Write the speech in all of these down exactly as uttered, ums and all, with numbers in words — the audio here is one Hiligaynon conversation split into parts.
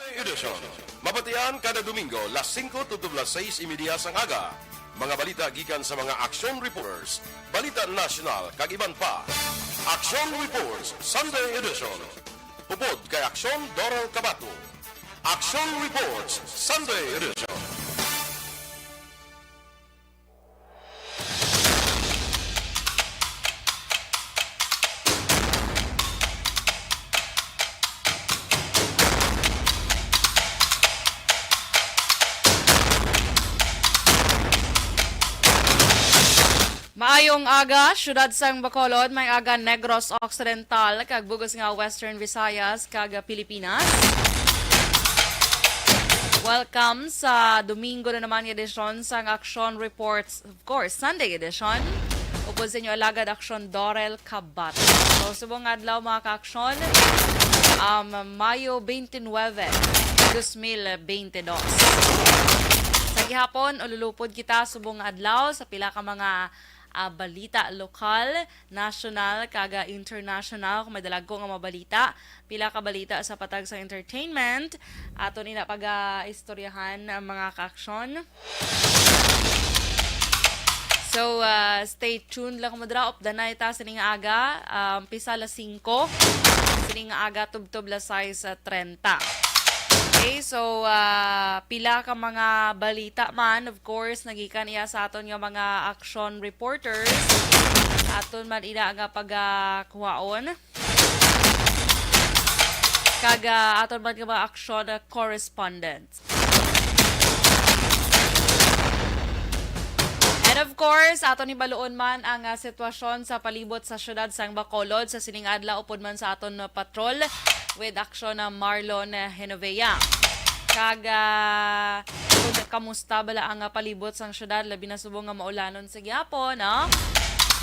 Edition. Mabatian kada Domingo, las singko tubtob las sais y media sang aga. Mga balita gikan sa mga action reporters, balita nasyonal, kag iban pa. Action Reports Sunday Edition. Upod kay Action Doral Cabato. Action Reports Sunday Edition. Maayong aga, siyudad sang Bacolod, may aga Negros Occidental, kag bug-os nga Western Visayas, kag Pilipinas. Welcome sa Domingo na naman nga edisyon sang Action Reports, of course, Sunday edition. Upod sa inyo alagad Action Dorel Cabato. So, subong adlaw, mga ka-action, um, Mayo twenty-nine, dos mil twenty-two. Sa gihapon, ululupod kita subong adlaw sa pila ka mga, ah, balita lokal, national, kag, ah, international. Kung may dalagko nga mga balita, pila ka balita sa patag sa entertainment, aton ina pag-istoryahan ang mga ka-action. So, ah, stay tuned lang mo dira. Updanay ta sining aga, um, pisa las singko. Sining aga, tubtob las sais trenta. Okay, so, ah, pila ka mga balita man, of course, nagikan iya sa aton nga mga action reporters. Aton man ina nga pagakuhaon. Kag, ah, aton man nga mga action, ah, correspondent. And of course, aton hibaluon man ang, ah, sitwasyon sa palibot sa siyudad sang Bacolod sa sining adlaw upod man sa aton, ah, patrol with action na Marlon, ah, Genovea. Kag, ah, kun kamusta bala ang, ah, palibot sang siyudad, labi na subong nga maulanon sa gihapon, no?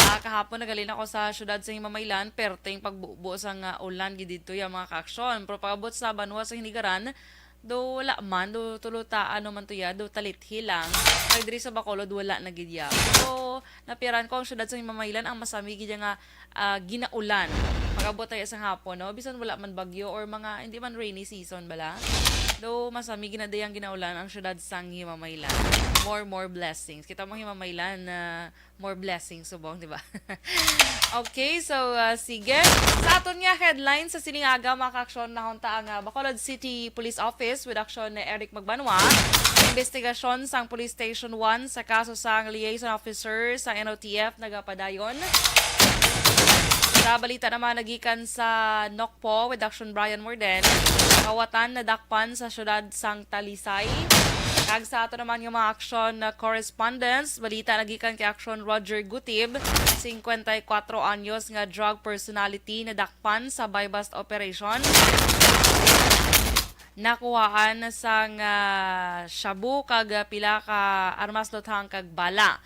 Ah, kahapon nagalin ako sa siyudad sa Himamaylan, perting pagbubo sang, ah, ulan gid didto ya, mga ka-action. Pero pag-abot sa banwa sa Hinigaran, do wala man, do tulo ta, ano man to ya, do talithi lang. Ay, diri sa Bacolod, wala na gid ya. So, napiaran ko ang siyudad sa Himamaylan, ang masami gid ya nga, ah, ginaulan. Pag-abot tayo sa hapon, no? Bisan wala man bagyo or mga, hindi man rainy season bala. Though, masami gid na dayang ginaulan ang siyudad sang Himamaylan. More, more blessings. Kita mo Himamaylan na more blessings, subong, di ba? Okay, so, ah, sige. Sa aton nga headline sa sining aga, mga ka-action, nahunta ang, ah, Bacolod City Police Office with action ni Eric Magbanwa. Investigasyon sang Police Station one sa kaso sang liaison officer sa N O T F nagapadayon. Sa balita naman nagikan sa Nokpo with action Brian Morden, kawatan nadakpan sa siyudad sang Talisay. Kag sa ato naman nga mga action, uh, correspondents, balita nagikan kay action Roger Gutib, singkwenta y kuwatro anyos nga drug personality nadakpan sa buy-bust operation. Nakuhaan sang, ah, shabu kag, ah, pila ka armas luthang kag bala.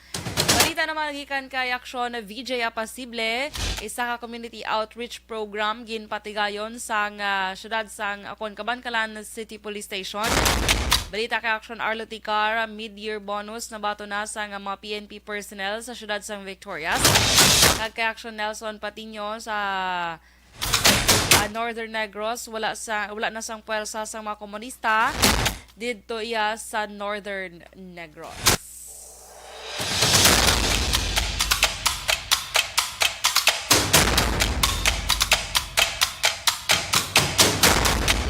Balita naman gikan kay Aksyon V J Apasible, isa ka community outreach program ginpatigayon sang, ah, siyudad sang, ah, kon Kabankalan City Police Station. Balita kay Aksyon Arlo Ticar, mid-year bonus nabaton na sang mga P N P personnel sa siyudad sang Victorias. Kag kay Aksyon Nelson Patiño sa ah, Northern Negros, wala sa, wala na sang puwersa sang mga komunista didto iya sa Northern Negros.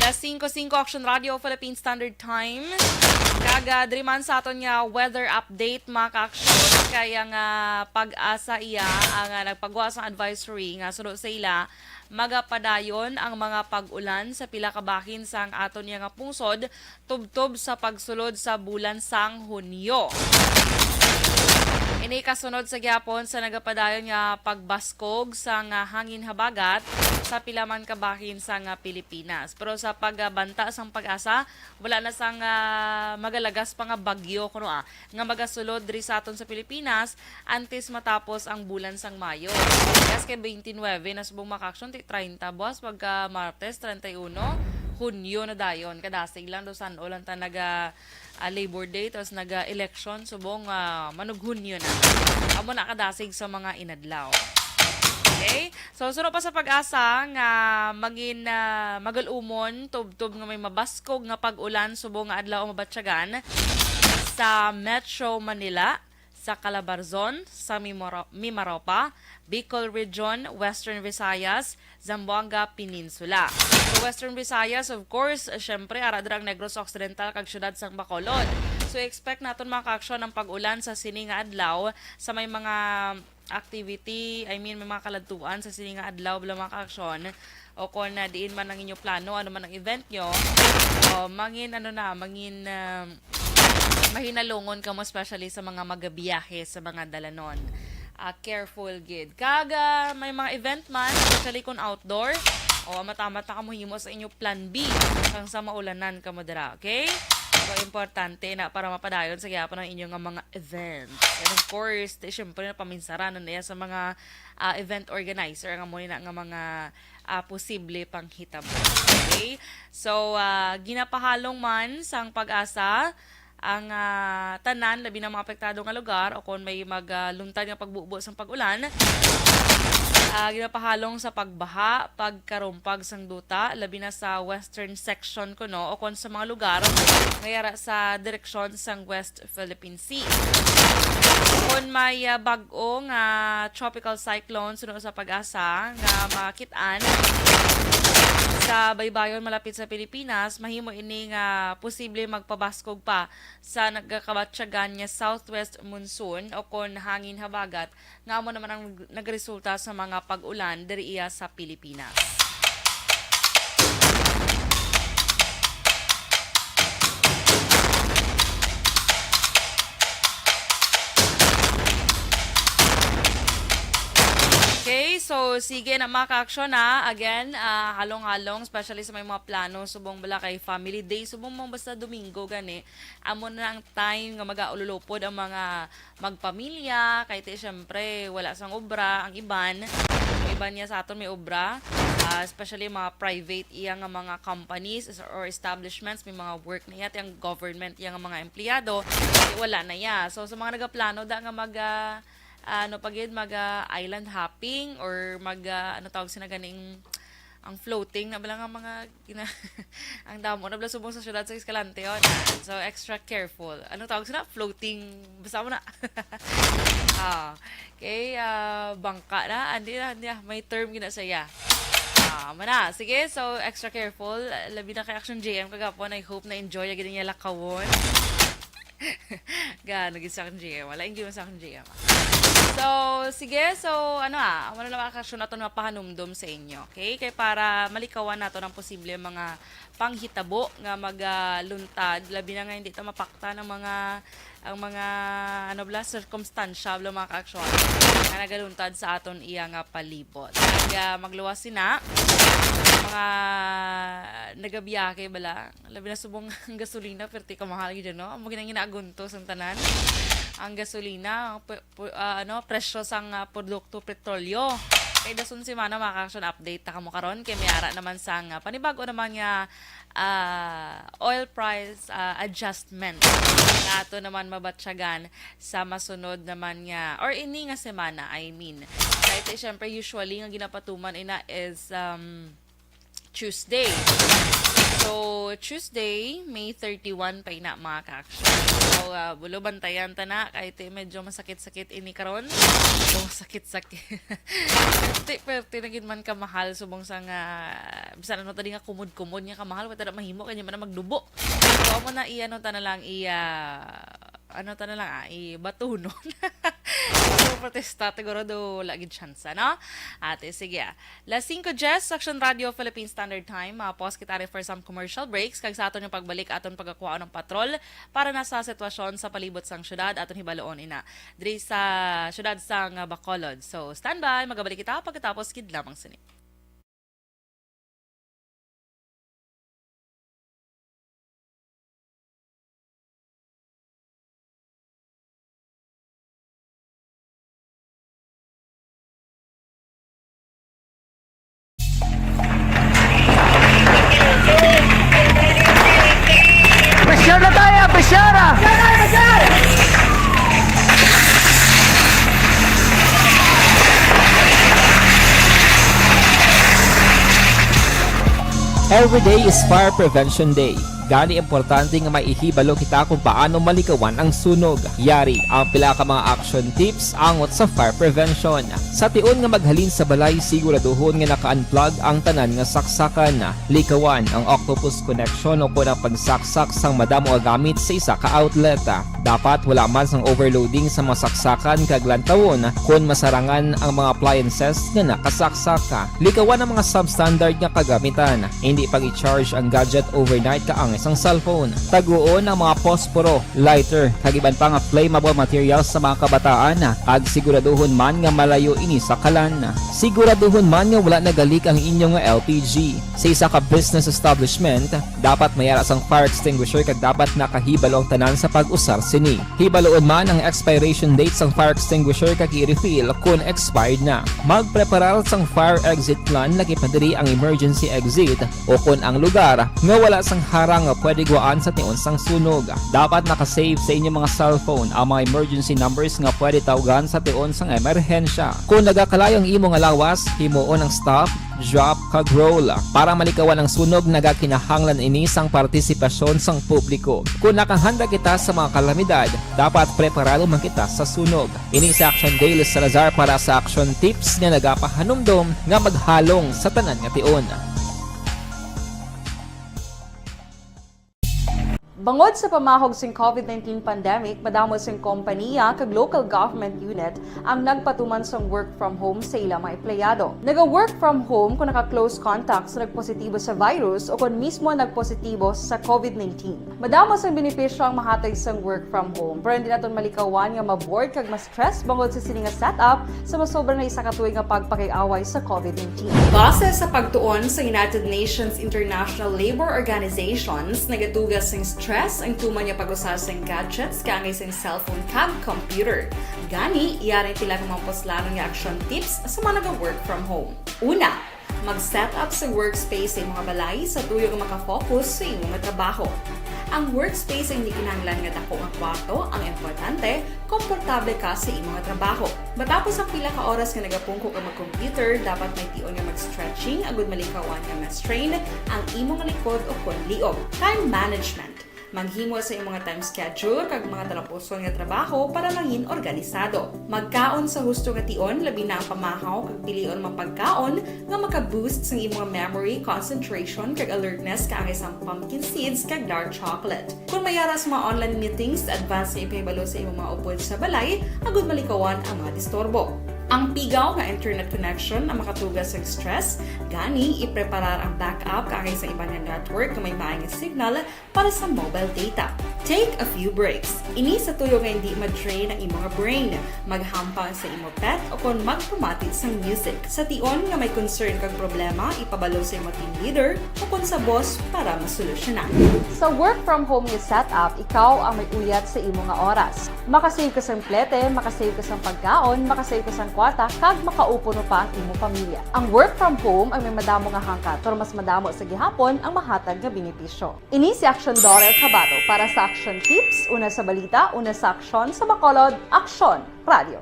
Las singko singko, Action Radio Philippine Standard Time. Kag, ah, diri man sa aton nga weather update, mga ka-action, kay ang, ah, PAGASA iya ang, ah, nagpagwa sang advisory nga suno sa ila, magapadayon ang mga pag-ulan sa pila ka bahin sang aton iya nga pungsod tubtob sa pagsulod sa bulan sang Hunyo. Ini kasunod sa gihapon sa nagapadayon nga pagbaskog sang hangin habagat sa pila man ka bahin sang Pilipinas. Pero sa pagbanta sang PAGASA, wala na sang, ah, magalagas pa nga bagyo kuno, ah, nga magasulod diri sa aton sa Pilipinas antes matapos ang bulan sang Mayo. Yes, kay twenty-nine na subong, mga ka-action, ti treinta buwas, pagka Martes, treinta y uno, Hunyo na dayon. Kadasig lang do san-o lang ta naga, ah, Labor Day, tapos naga-election, subong, ah, manug-Hunyo na. Amo na kadasig sa mga inadlaw. Okay? So, suno pa sa PAGASA nga mangin, ah, magal-umon, tubtob nga may mabaskog nga pag-ulan subong nga adlaw ang mabatyagan sa Metro Manila, sa Calabarzon, sa Mimoro-, Mimaropa, Bicol Region, Western Visayas, Zamboanga Peninsula. Sa Western Visayas, of course, syempre, ara dira ang Negros Occidental kag siyudad sang Bacolod. So, expect naton, mga kaaksyon, ang pag-ulan sa sini nga adlaw sa may mga activity, I mean, may mga kaladtuan sa sini nga adlaw, bala, mga kaaksyon, o kung na diin man ang inyo plano, ano man ang event nyo, o mangin, ano na, mangin, um, mahinalungon kamo, especially sa mga magabiyahe sa mga dalanon. Ah, careful gid. Kag, ah, may mga event man, especially kung outdoor, o amat-amat na kamo himo sa inyo plan B kung sa maulanan kamo dira, okay? So, importante na para mapadayon sa gyapon ang inyo nga mga events. And of course, di, syempre, napaminsaran na niya sa mga, ah, event organizer nga mo na nga mga, ah, posible panghitabo. Okay? So, ah, ginapahalong man sang PAGASA ang, ah, tanan, labi na mga apektado nga lugar, o kon may mag, ah, luntad nga pagbubo sang pag-ulan, ah, ginapahalong sa pagbaha, pagkarumpag sang duta, labi na sa western section kuno, o kon sa mga lugar nga yara sa direksyon sang West Philippine Sea. Kon may, ah, bag-o nga tropical cyclone, suno sa PAGASA, nga makit-an sa baybayon malapit sa Pilipinas, mahimo ini nga posible magpabaskog pa sa nagakabatyagan nga southwest monsoon o kon hangin habagat nga amo naman ang nagresulta sa mga pag-ulan diri iya sa Pilipinas. Okay, so sige na, mga ka-aksyon, ha. Again, ah, halong-halong, especially sa may mga plano, subong bala kay family day, subong mo basta Domingo gani, amo na ang time nga mag-aululupod ang mga magpamilya, kay ti, syempre, wala sang obra ang iban. Ang iban niya sa aton may obra, ah, especially mga private iya nga mga companies or establishments, may mga work na iya, ti ang government iya nga mga empleyado, ti wala na iya. So, sa mga nagaplano da nga mag, ah, ano pa gid, mag, ah, island hopping or mag, ah, ano tawag sina ganing, ang floating na bala nga mga gina-, ang damo na bala subong sa syudad sa Escalante, oh, na. So, extra careful. Ano tawag sila? Floating. Basta mo na. Ah, okay, ah, bangka na. Andi na, andi na. May term gina sa iya. Ah, mana. Sige, so extra careful. Labi na kay Action J M kagapon. I hope na-enjoy ang gid niya lakawon. Gano gid sa akong G M. Wala yung G M sa akong G M. So, sige. So, ano, ah, wala na mga ka-aksyon nato nga pahanumdom sa inyo. Okay? Kay para malikawan nato ang posible mga panghitabo nga magaluntad, labi na nga hindi ta mapakta ng mga, ang mga, ano bala, sirkumstansya bala, mga ka-aksyon, nga nagaluntad sa aton iya nga palibot. Kaya magluwas sina, mga nagabiyahe bala, labi na subong ang gasolina, perti ka mahal gid, no? Amo ginang ginaaguntos ang tanan. Ang gasolina, ang pu-, pu-, ah, ano, presyo sang, ah, produkto petrolyo. Kay dason semana, mga ka-aksyon, update ta kamo karon. Kay may ara naman sang, ah, panibago naman nga, ah, oil price, ah, adjustment nga ato naman mabatyagan sa masunod naman nga, or ini nga semana, I mean. Kay ti, syempre, usually nga ginapatuman ina is, um, Tuesday. So, Tuesday, May thirty-one pa ina, mga ka-aksyon. So, ah, bulo bantayan ta na, kay ti medyo masakit-sakit ini karon. So, masakit-sakit. Perte, perte na gid man kamahal, subong sa nga, bisan ano tadi nga kumod-kumod nga kamahal, wala ta na mahimo, kanya man na magdubo. So, amo na, i-ano ta na lang, i-, ah, ano ta na lang, ah, ibatunon. So, protesta, siguro do, wala gid tsansa, no? Ate, sige, ah. Las cinco diez, Action Radio Philippine Standard Time. Mga pause kita for some commercial breaks. Kag sa aton yung pagbalik, aton pagkakuha ng patrol para na sa sitwasyon sa palibot sang syudad, aton hibaloon ina diri sa syudad sang Bacolod. So, standby. Magabalik kita pagkatapos gid lamang sini. Pressure na tayo, pressure ah! Every day is Fire Prevention Day. Gani, importante nga may ihibalo kita kung paano malikawan ang sunog. Yari ang pila ka mga action tips angot sa fire prevention. Sa tion nga maghalin sa balay, siguraduhon nga naka-unplug ang tanan nga saksakan. Likawan ang octopus connection o kon ang pagsaksak sang madamo nga gamit sa isa ka outlet. Dapat wala man sang overloading sa mga saksakan kag lantawon kon masarangan ang mga appliances nga nakasaksak. Likawan ang mga substandard nga kagamitan. Hindi pag-i-charge ang gadget overnight kaangay sang cellphone. Taguon ang mga posporo, lighter, kag iban pa nga flammable materials sa mga kabataan, kag siguraduhon man nga malayo ini sa kalan. Siguraduhon man nga wala nagalik ang inyo nga L P G. Sa isa ka business establishment, dapat may ara sang fire extinguisher kag dapat nakahibalo ang tanan sa pag-usar sini. Hibaluon man ang expiration date sang fire extinguisher kag i-refill kon expired na. Magpreparar sang fire exit plan, lakip na diri ang emergency exit, o kon ang lugar nga wala sang harang nga pwede guwaan sa tion sang sunog. Dapat naka-save sa inyong mga cellphone ang mga emergency numbers nga pwede tawgan sa tion sang emerhensya. Kon nagakalayo ang imo nga lawas, himuon ang stop, drop, kag roll. Para malikawan ang sunog, nagakinahanglan ini sang partisipasyon sang publiko. Kon nakahanda kita sa mga kalamidad, dapat preparado man kita sa sunog. Ini si Action Dale Salazar para sa Action Tips nga nagapahanumdom nga maghalong sa tanan nga tion. Bangod sa pamahog sing COVID nineteen pandemic, madamo sing kompaniya kag local government unit ang nagpatuman sang work from home sa ila mga empleyado. Naga-work from home kung naka-close contact sa nagpositibo sa virus o kon mismo nagpositibo sa COVID nineteen. Madamo sang benepisyo ang mahatag sang work from home, pero hindi naton malikawan nga ma-bored kag ma-stress bangod sa sini nga setup sa masobra na isa ka tuig nga pagpakig-away sa COVID nineteen. Base sa pagtuon sa United Nations International Labor Organizations, nagatuga sing stress ang tuman nga pag-usa sing gadgets kaangay sing cellphone kag computer. Gani, yari ang pila ka mga puslanon nga action tips sa mga naga-work from home. Una, mag-set up sa workspace sa imong balay sa tuyo nga maka-focus sa imo nga trabaho. Ang workspace ay hindi kinahanglan nga dako nga kwarto, ang importante, komportable ka sa imo nga trabaho. Matapos ang pila ka oras nga nagapungko ka mag-computer, dapat may tion nga mag-stretching agud malikawan nga ma-strain ang imo nga likod o kon liog. Time management. Maghimo sa imo nga time schedule kag mga talapuson nga trabaho para mangin organisado. Magkaon sa husto nga tion, labi na ang pamahaw kag pilion mga pagkaon nga maka-boost sang imo nga memory, concentration, kag alertness kaangay sang pumpkin seeds kag dark chocolate. Kon may ara sa mga online meetings, advance nga ipahibalo sa imo mga upod sa balay agud malikawan ang mga disturbo. Ang pigaw nga internet connection ang makatuga sang stress, gani ipreparar ang backup kaangay sa iban nga network nga may maayong signal para sa mobile data. Take a few breaks. Ini sa tuyo nga hindi ma-drain ang imo nga brain. Maghampang sa imo pet o kon magpamati sang music. Sa tion nga may concern kag problema, ipabalo sa imo team leader o kon sa boss para masolusyonan. Sa work from home nga setup, ikaw ang may uyat sa imo nga oras. Makasave ka sang plete, makasave ka sang pagkaon, makasave ka sang kwarta, kag makaupo pa ang imo pamilya. Ang work from home ay may madamo nga hangkat, pero mas madamo sa gihapon ang mahatag nga benepisyo. Ini si Aksyon Dorel Cabato para sa Aksyon Tips, una sa balita, una sa aksyon, sa Bacolod, Aksyon Radio.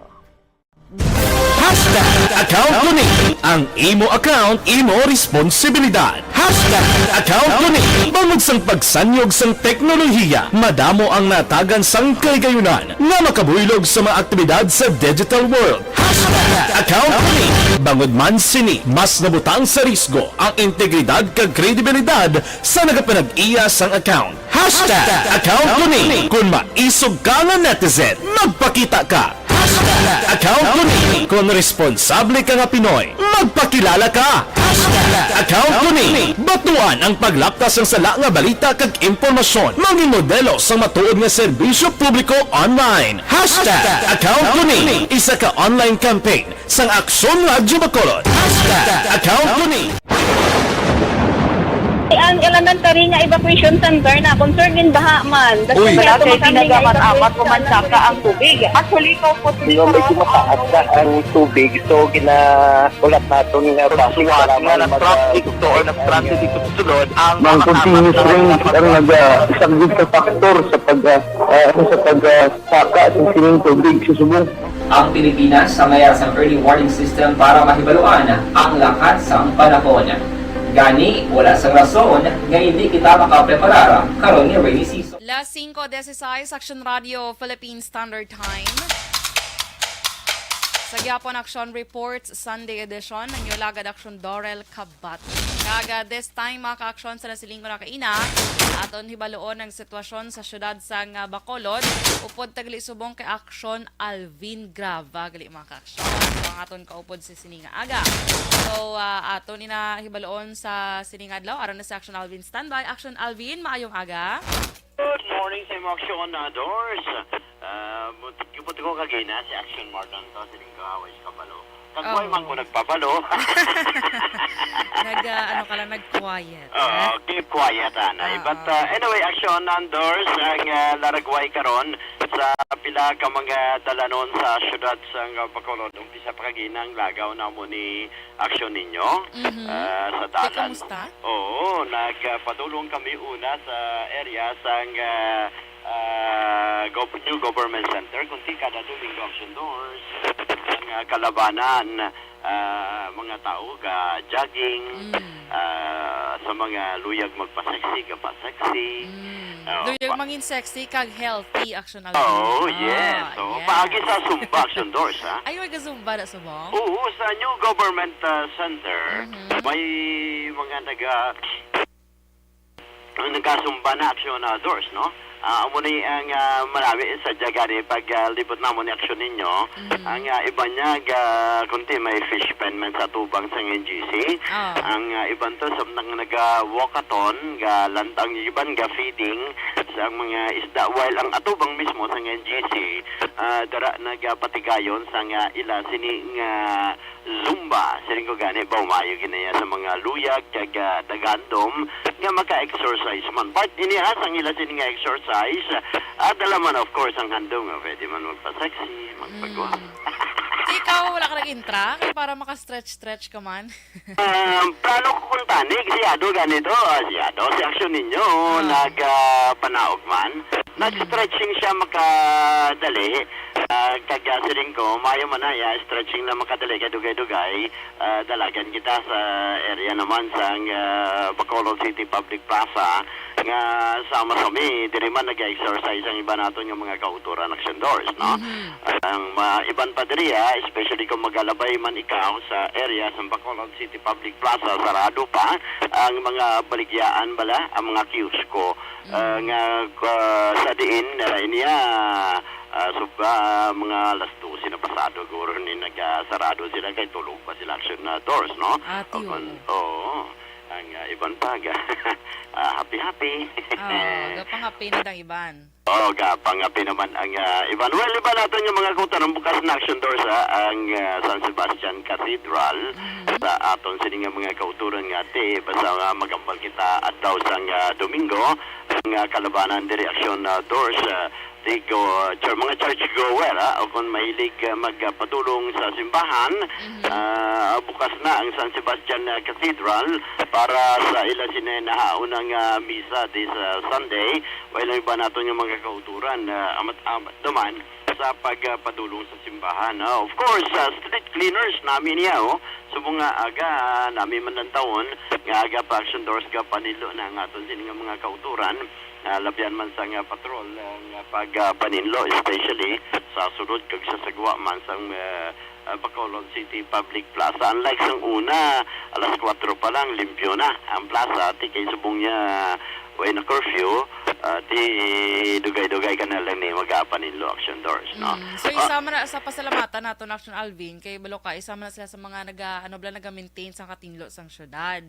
Hashtag account ko ni. Ang imo account, imo responsibilidad. Hashtag account ko ni. Bangod sang pagsanyog sang teknolohiya, madamo ang natagan sang kahigayunan nga makabuylog sa mga aktibidad sa digital world. Hashtag account ko ni. Bangod man sini, mas nabutang sa risgo ang integridad kag kredibilidad sa nagapanag-iya sang account. Hashtag account ko ni. Kon maisog ka nga netizen, magpakita ka. Hashtag account ko ni. Kon responsable ka nga Pinoy, magpakilala ka. Hashtag account ko ni. Batuan ang paglapta sang sala nga balita kag impormasyon. Mangin modelo sang matuod nga serbisyo publiko online. Hashtag account ko ni. Isa ka online campaign sang Aksyon Radyo Bacolod. Hashtag account ko ni. Ang elementary nga evacuation center na concern din baha man. Uy. Wala kay ginagamat-amat, kumansaka ang tubig. Actually, ikaw po, no, medyo mataas na ang tubig. So, gina-, ulat naton nga traffic, nga mag-, nag-traffic to or nag-traffic dito sa sulod, ang mga continuous rain ang naga-, isang big factor sa pag-, ah, ah, sa pag-, ah, saka sa sining tubig sa subong. Ang Pilipinas sa may sang early warning system para mahibaluan ang lakat sang panahon. Gani, wala sang rason nga hindi kita makapreparar karon nga rainy season. Las singko dieciséis, Action Radio Philippine Standard Time. Sa gihapon, Action Reports, Sunday edition, ang inyo alagad, Action Dorel Kabat. Kag, ah, this time, mga ka-aksyon, sa nasiling ko na kaina, aton hibaluon ang sitwasyon sa siyudad sang, ah, Bacolod, upod tagli subong kay Action Alvin Grava, gali, mga ka-aksyon. So, ang aton kaupod sa sini nga aga. So, ah, aton ina hibaluon sa sini nga adlaw, aron na si Action Alvin standby. Action Alvin, maayong aga. Good morning sa imo, Action, ah, Dors. Ah, mut-, mut-, ko kagina si Action Martin to, siling ko, away sa kabalo. Kagway Oo. man ko nagpabalo. Nag, ah, ano ka lang, nag-quiet, Oo, ah? keep quiet, anay. Oo. But, ah, anyway, Action, ah, Dors, ang, ah, laragway karon sa pila ka mga dalanon sa siyudad sa, ah, Bacolod. Umpisa pa kagina ang lagaw namo ni Action ninyo, Mhm. ah, sa Te, dalan. kamusta? Oo, nagpadulong kami una sa area sang, ah, ah, gov-, new government center, kundi kada Domingo, Action Dors, ang, ah, kalabanan, ah, mga tao ga jogging, Mm. ah, sa mga luyag magpa-sexy, gapa-sexy. Mm. Ah, Luyag pa- mangin sexy kag healthy, Action Alvin. Oh, Ah, yes. So, yes. paagi sa Zumba, Action Dors, ha? Ay, may ka-Zumba na subong? Oo, sa new government, ah, center, Mhm. may mga naga-, ang naga-Zumba na, Action, ah, Dors, no? Ah, amo ni ang, ah, malawi sa gani pag, ah, libot namo ni Action ninyo. Mhm. Ang, ah, iban niya ga, kunti may fish pen man sa tubang sa N G C. Ah. Ang, ah, iban to samtang naga-walkathon, ga lantang, iban ga feeding sa mga isda, while ang atubang mismo sa N G C, ah, dara nagapatigayon sa nga ila sini nga Zumba. Siling ko gani ba, umayo ginaya sa mga luyag kag, ah, nagandom nga maka-exercise man. Part ini, ah, sang ila sini nga exercise, ah, dala man, of course, ang handom nga pwede man magpa-sexy, magpagwa. Mm. Di ikaw, wala ka nag-intra? Kaya para maka-stretch-stretch ka man? Um, plano ko kung tanig, si Ado ganito, ah, si Ado, si Action ninyo, Ah. nag, ah, panaog man. Mm. Nag-stretching siya makadali. Ah, kag, ah, siling ko, mayo man na, ya, stretching na makadali, kay dugay-dugay, ah, dalagan kita sa area naman sang, ah, Bacolod City Public Plaza, nga sama sa mi, diri man nag-exercise ang iba naton nga mga kauturan, Action Dors, no? Mhm. Ang, ah, iban pa diri, ah, especially kung magalabay man ikaw sa area sa Bacolod City Public Plaza, sarado pa ang mga baligyaan bala, ang mga kiosko, ah, Mm. nga, ah, sa diin, ah, niya, ah, sub-, ah, mga alas dose na pasado, guro ni nagasarado sila kay tulog pa sila, Action, ah, Dors, no? Ati, O kun-, oo. oo. Ang, ah, iban pa, ga-, ah, happy-happy. Oo, gapangapi na dang iban. Oo, gapangapi naman ang, ah, iban. Well, iban naton yung mga kauturan bukas na, Action Dors, ah, ang, ah, San Sebastian Cathedral Mhm. sa aton sini nga mga kauturan nga ti, basta, ah, magambal kita adlaw sang, ah, Domingo, ang, ah, kalabanan diri, Action, ah, Dors, ah, di go, chur-, mga church goer, ah, o kung mahilig, ah, magpadulong sa simbahan, Mhm. ah, bukas na ang San Sebastian, ah, Cathedral para sa ila sini nahaunang, ah, misa this, ah, Sunday. Way lang iba naton yung mga kauturan, ah, amat-amat naman sa pagpadulong sa simbahan, ah. Of course, ah, street cleaners nami niya, oh. So, mga aga, ah, nami man ang taon, nga aga pa, Action Dors, gapanilo na ang aton sini nga mga kauturan, ah, labyan man sa nga patrol, ah, nga pagpaninlo, especially sa sulod kag sa sagwa man sang, ah, ah, Bacolod City Public Plaza. Unlike sang una, alas kuwatro pa lang, limpyo na ang plaza. Ti kay subong niya, way na curfew, ah, ti dugay-dugay ka na lang ni magapaninlo, Action Dors, no? Mm. So, Ah, isa man na sa pasalamatan naton, Action Alvin, kay balo ka, isa man na sila sa mga naga-, ano, bala, naga-maintain sa katinlo sang syudad.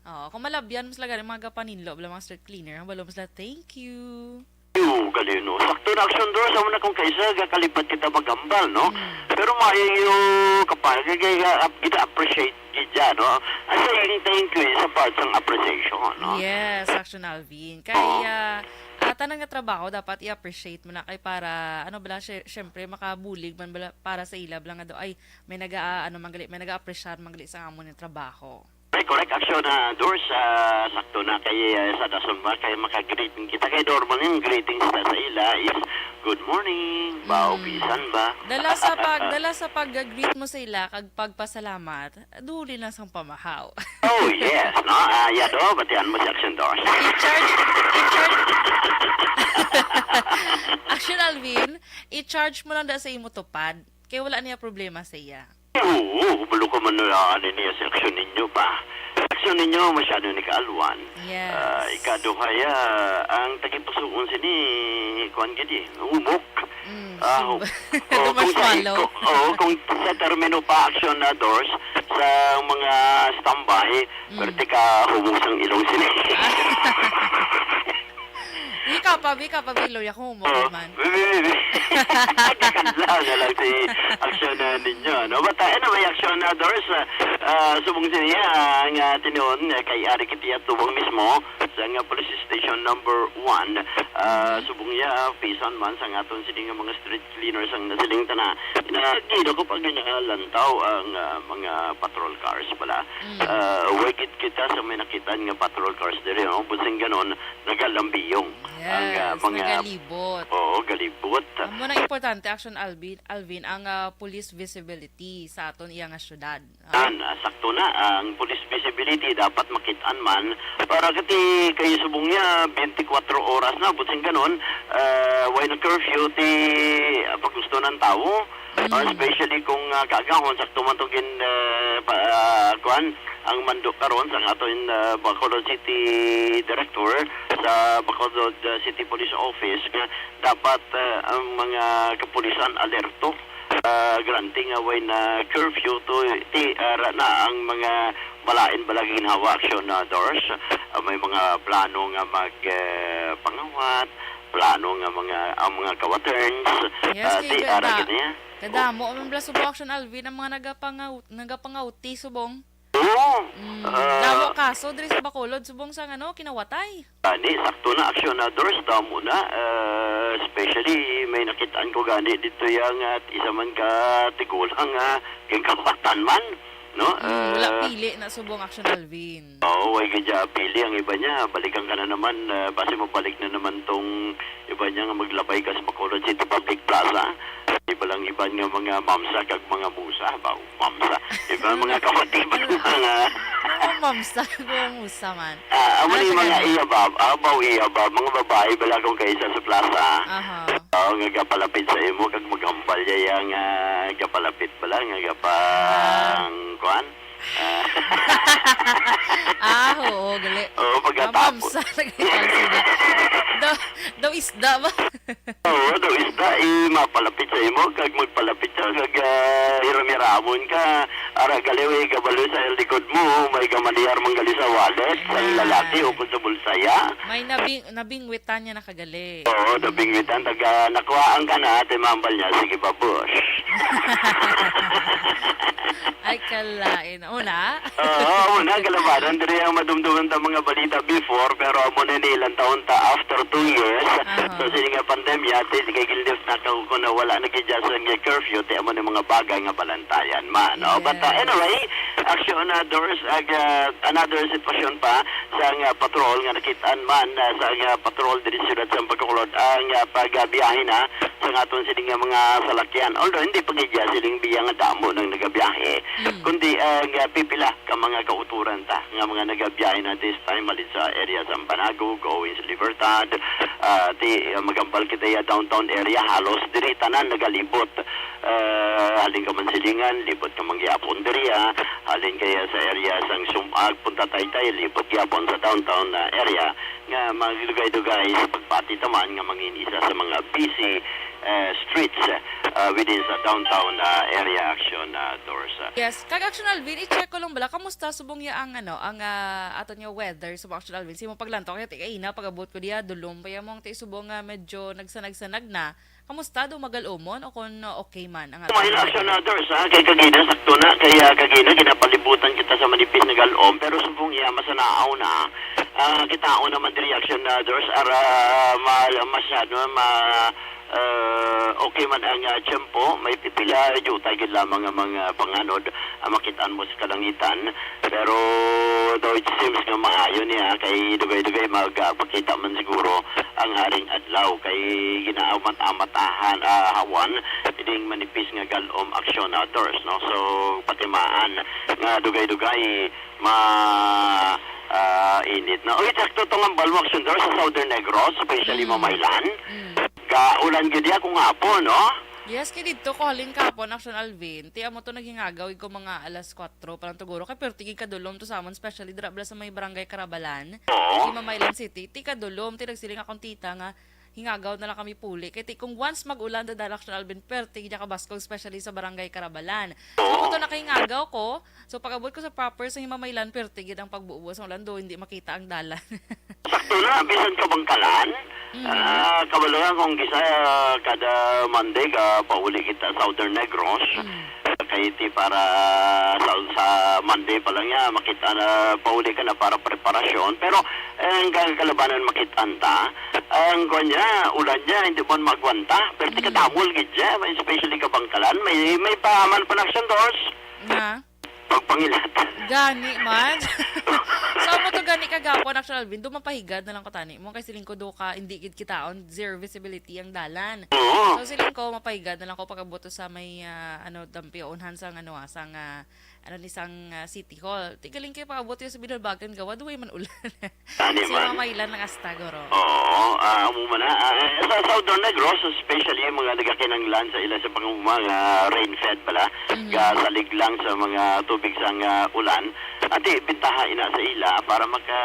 Oo, kung malabyan mo sila gani, mga gapaninlo, bala, mga street cleaner, ang balo mo sila, "Thank you." Yo, gali, no? Sakto na, Action Dors, amo na kung kaisa, gakalipat kita magambal, no? Mm. Pero maayo yung kapal, kaya, kaya, kita appreciate gid ya, no? Ang saying thank you is a part ng appreciation, no? Yes, Action Alvin. Kay, Oo. ah, ah, tanan nga trabaho dapat i-appreciate mo na kay para, ano bala, sy-, syempre, makabulig man bala para sa ila bala nga do, ay, may naga, ah, ano, man gali, may naga-appreciate man gali sa amo nga trabaho. Ay, correct, Action, ah, Dors, ah, sakto na kay, ah, sa dason ba, kay maka-greeting kita, kay normal yung greetings na sa ila is Good morning, bao Mm. bisan ba? Dala sa pag-, dala sa pag-greet mo sa ila kag pagpasalamat, duli na sang pamahaw. Oh, yes, no? Ah, ya do, batian mo si Action Doors. I-charge, i-charge. Action Alvin, i-charge mo lang da sa imo tupad. Kay wala niya problema sa iya. Oo, kabalo ka man na ani niya sa aksyon ninyo pa. Aksyon ninyo masyado ni kaalwan. Yes. Ah, ikaduha ya, ang tagipusuon sini, kuwan gid eh, humok. Mm, Ah, sub-, oh, kung sa marshmallow. iko-, oh, kung sa termino pa, action na doors, sa mga standby, Mm. pwerte ka humok sang ilong sini. Ikaw pa, ikaw pa, Biloy, ako mo Oo. man. Nagkakadla na lang si aksyon na ninyo, no? But, uh, anyway, aksyon na, Doris, uh, uh, subong siya, ang, uh, tinuon, uh, kay Ari Kitiya Tubong mismo, sa nga police station number one, uh, Mhm. subong niya, uh, pisan man sa nga aton sini nga mga street cleaners ang nasiling tana. Nagino ko pag ginalantaw ang, uh, mga patrol cars pala. Mm. Uh, way gid kita sa may nakitaan nga patrol cars diri, no? Busing ganon, nagalambiyong ang, ah, Yes, mga nagalibot. Oo, galibot. Amo nang importante, Action Alvin, Alvin, ang, ah, police visibility sa aton iya nga syudad. Ah. Yan, ah, sakto na. Ang police visibility dapat makitaan man para kati kay subong niya, twenty-four oras na, buting ganon, ah, way na curfew, ti, ah, pag gusto ng tao, Mm. ah, especially kung, ah, kaagahon, sakto man to gin, ah, pa, ah, kuan, ang mando karon sa aton, ah, Bacolod City Director sa Bacolod, ah, City Police Office nga dapat, ah, ang mga kapulisan alerto. Ah, granting nga way na curfew to, ti, ah, ra na ang mga malain bala ginhawa action na doors. Ah, may mga plano nga mag, ah, pangawat, plano nga mga, ang mga kawaterns, Yes, ah, kay ti, ara ganda. gid niya. Kadamo man bala subong action, Alvin, ang mga nagapangaw-, nagapangawti subong. Oo. Mm, Ah, damo kaso diri sa Bacolod subong sa, ano, kinawatay. Ani, sakto na, aksyon na, Dors, damo na. Ah, especially, may nakitaan ko gani dito yang, ah, isa man ka tigulang nga ginkawatan man, no? Mm, wala Ah, pili na subong action, Alvin. Oo, way gadya pili ang iba niya. Balikan ka na naman, ah, basi mabalik na naman tong iba niya nga maglabay ka sa Bacolod City Public Plaza. Di ba lang iban nga mga mamsa kag mga musa? Ba, mamsa. Di ba, mga kawatiban, mga Ano ang mamsa? Ano ang musa man? Ah, amo Ano ni sa mga ganun? iyabab, abaw iyabab, mga babae bala kung kaisa sa plaza. Aha. Oo, nga gapalapit sa imo, kag maghambal niya yang, ah, gapalapit bala, nga gapang, Ah. kuan? Ah. Ah, oo, gali. Oo, pagkatapos. Mamsa, nagkakal sila. Daw, daw isda ba? Oo, daw isda, eh, mapalapit sa imo, kag magpalapit siya, kag, ah, hiram-hiramon ka. Ara, gali, way kabalo sa likod mo, may kamaniyar man gali sa wallet, ang Ah. lalaki, o kung sa bulsaya. May nabing-, nabingwitan niya na kagali. Oo, nabingwitan, taga, nakuhaan ka na, ate, mambal niya, sige pa, boss. Ay, kalain. Una? Oo, amo na, kalabanan. Diri ang madumduman ta mga balita before, pero amo na nilang taon ta after two years. Aha. So, sini nga pandemya, ti, kay gilift na ka kung na wala na gid sa nga curfew, ti amo na mga bagay nga balantayan man, no? But, uh, Yes. anyway, action na, Doris, ag, uh, another sitwasyon pa sa nga patrol nga nakitaan man, uh, sa nga patrol diri sa siyudad sa Bacolod, ang, uh, pagbiyahe na sa nga aton sini nga mga salakyan. Although hindi pa gid siya siling biya nga damo nang nagabiyahe, Mm. kundi, ah, nga pipila ka mga kauturan ta nga mga nagabiyahe na this time, halin sa area sa Banago, going sa Libertad, ah, ti, ah, magambal kita ya downtown area, halos diri tanan nagalibot. Ah, halin ka Mansilingan, libot ka man gyapon diri, ah. Halin kaya sa area sang Sumag, Punta Taytay, libot gyapon sa downtown na area. Nga magdugay-dugay sa pagpati taman nga mangin isa sa mga busy, eh, streets, eh, within sa downtown, ah, area action, ah, Doris. Yes, kag Action Alvin, i-check ko lang bala, kamusta subong ya ang, ano, ang, ah, aton nga weather subong, Action Alvin? Sa imong paglantaw, kaya ti kaina, pag-abot ko diya, dulom pa ya mo ang ti subong nga medyo nagsanag-sanag na. Kamusta, do magal-umon o kon okay man ang aton Kumain na weather? Action, ah, Doris, ah, kay kagina, sakto na, kay, ah, kagina, ginapalibutan kita sa manipis nga gal-om, pero subong iya, masanaaw na. Ah, kitaon naman diri action na, Doris, ara, ma-, masyado, ma-, Ah, okay man ang, ah, tiyempo, may pipila diutay gid lamang nga mga panganod ang makitaan mo sa kalangitan. Pero though it seems nga maayo niya, kay dugay-dugay magpakita man siguro ang haring adlaw, kay ginaamat-amatahan, ah, hawan, ining manipis nga galom, aksyon outdoors, no? So, patimaan nga dugay-dugay ma, ah, init na. Uy, sakto to nga balwak sundor sa Southern Negros, especially Mm. Mamaylan. Mm. Ga ulan gid ya kung hapon, no? Yes, kay didto ko halin kahapon, Action Alvin. Ti amo to naghingagaw ko mga alas kuwatro pa lang tuguro. Kay perti gid kadulom to sa amon, especially dira bala sa may Barangay Carabalan. Oo. Di Mamaylan City. Ti kadulom, ti nagsiling akong tita nga hingagaw na lang kami puli. Kay ti, kung once mag-ulan, dadala Action Alvin, perti gid kabaskog, especially sa Barangay Carabalan. So, Oo. Ako to nakahingagaw ko. So, pag-abot ko sa proper sa Himamaylan, perti gid ang pagbubo sa ulan, do hindi makita ang dalan. Sakto na, bisan kabangkalan. Mm. Ah, kabalo nga kung gisa, kada Monday ka pauli kita Southern Negros. Mm. Kay ti para sa, sa Monday pa lang niya, makita na pauli ka na para preparasyon. Pero, eh, ang kalabanan makitaan ta, ang kwan niya, ulan niya, hindi man magwanta. Pero Mm. tikadamol gid siya, especially kabangkalan. May, may pahaman pa na siyang dos. Nga? Pagpangilat. Gani man. So, amo to gani kagapon, Action Alvin, do mapahigad na lang ko tani mo, kay siling ko do ka, hindi gid kitaon, zero visibility ang dalan. Oo. So, siling ko, mapahigad na lang ko pag-abot to sa may, ah, ano, dampiunhan sang, ano, ah, sang, ah, ano, ni sang, ah, City Hall. Ti galing kay pag-abot yo sa Binalbagan, gawa, duway man ulan. Ani Sa man. Mamaylan lang asta, guro. Oo, ah, amo man na. Ah, sa Southern Negros, especially ang mga nagakinanglan sa ila sa pang-, mga rain-fed bala, Mhm. gasalig lang sa mga tubig sang, ah, ulan. Ati, bintaha ina sa ila para maka,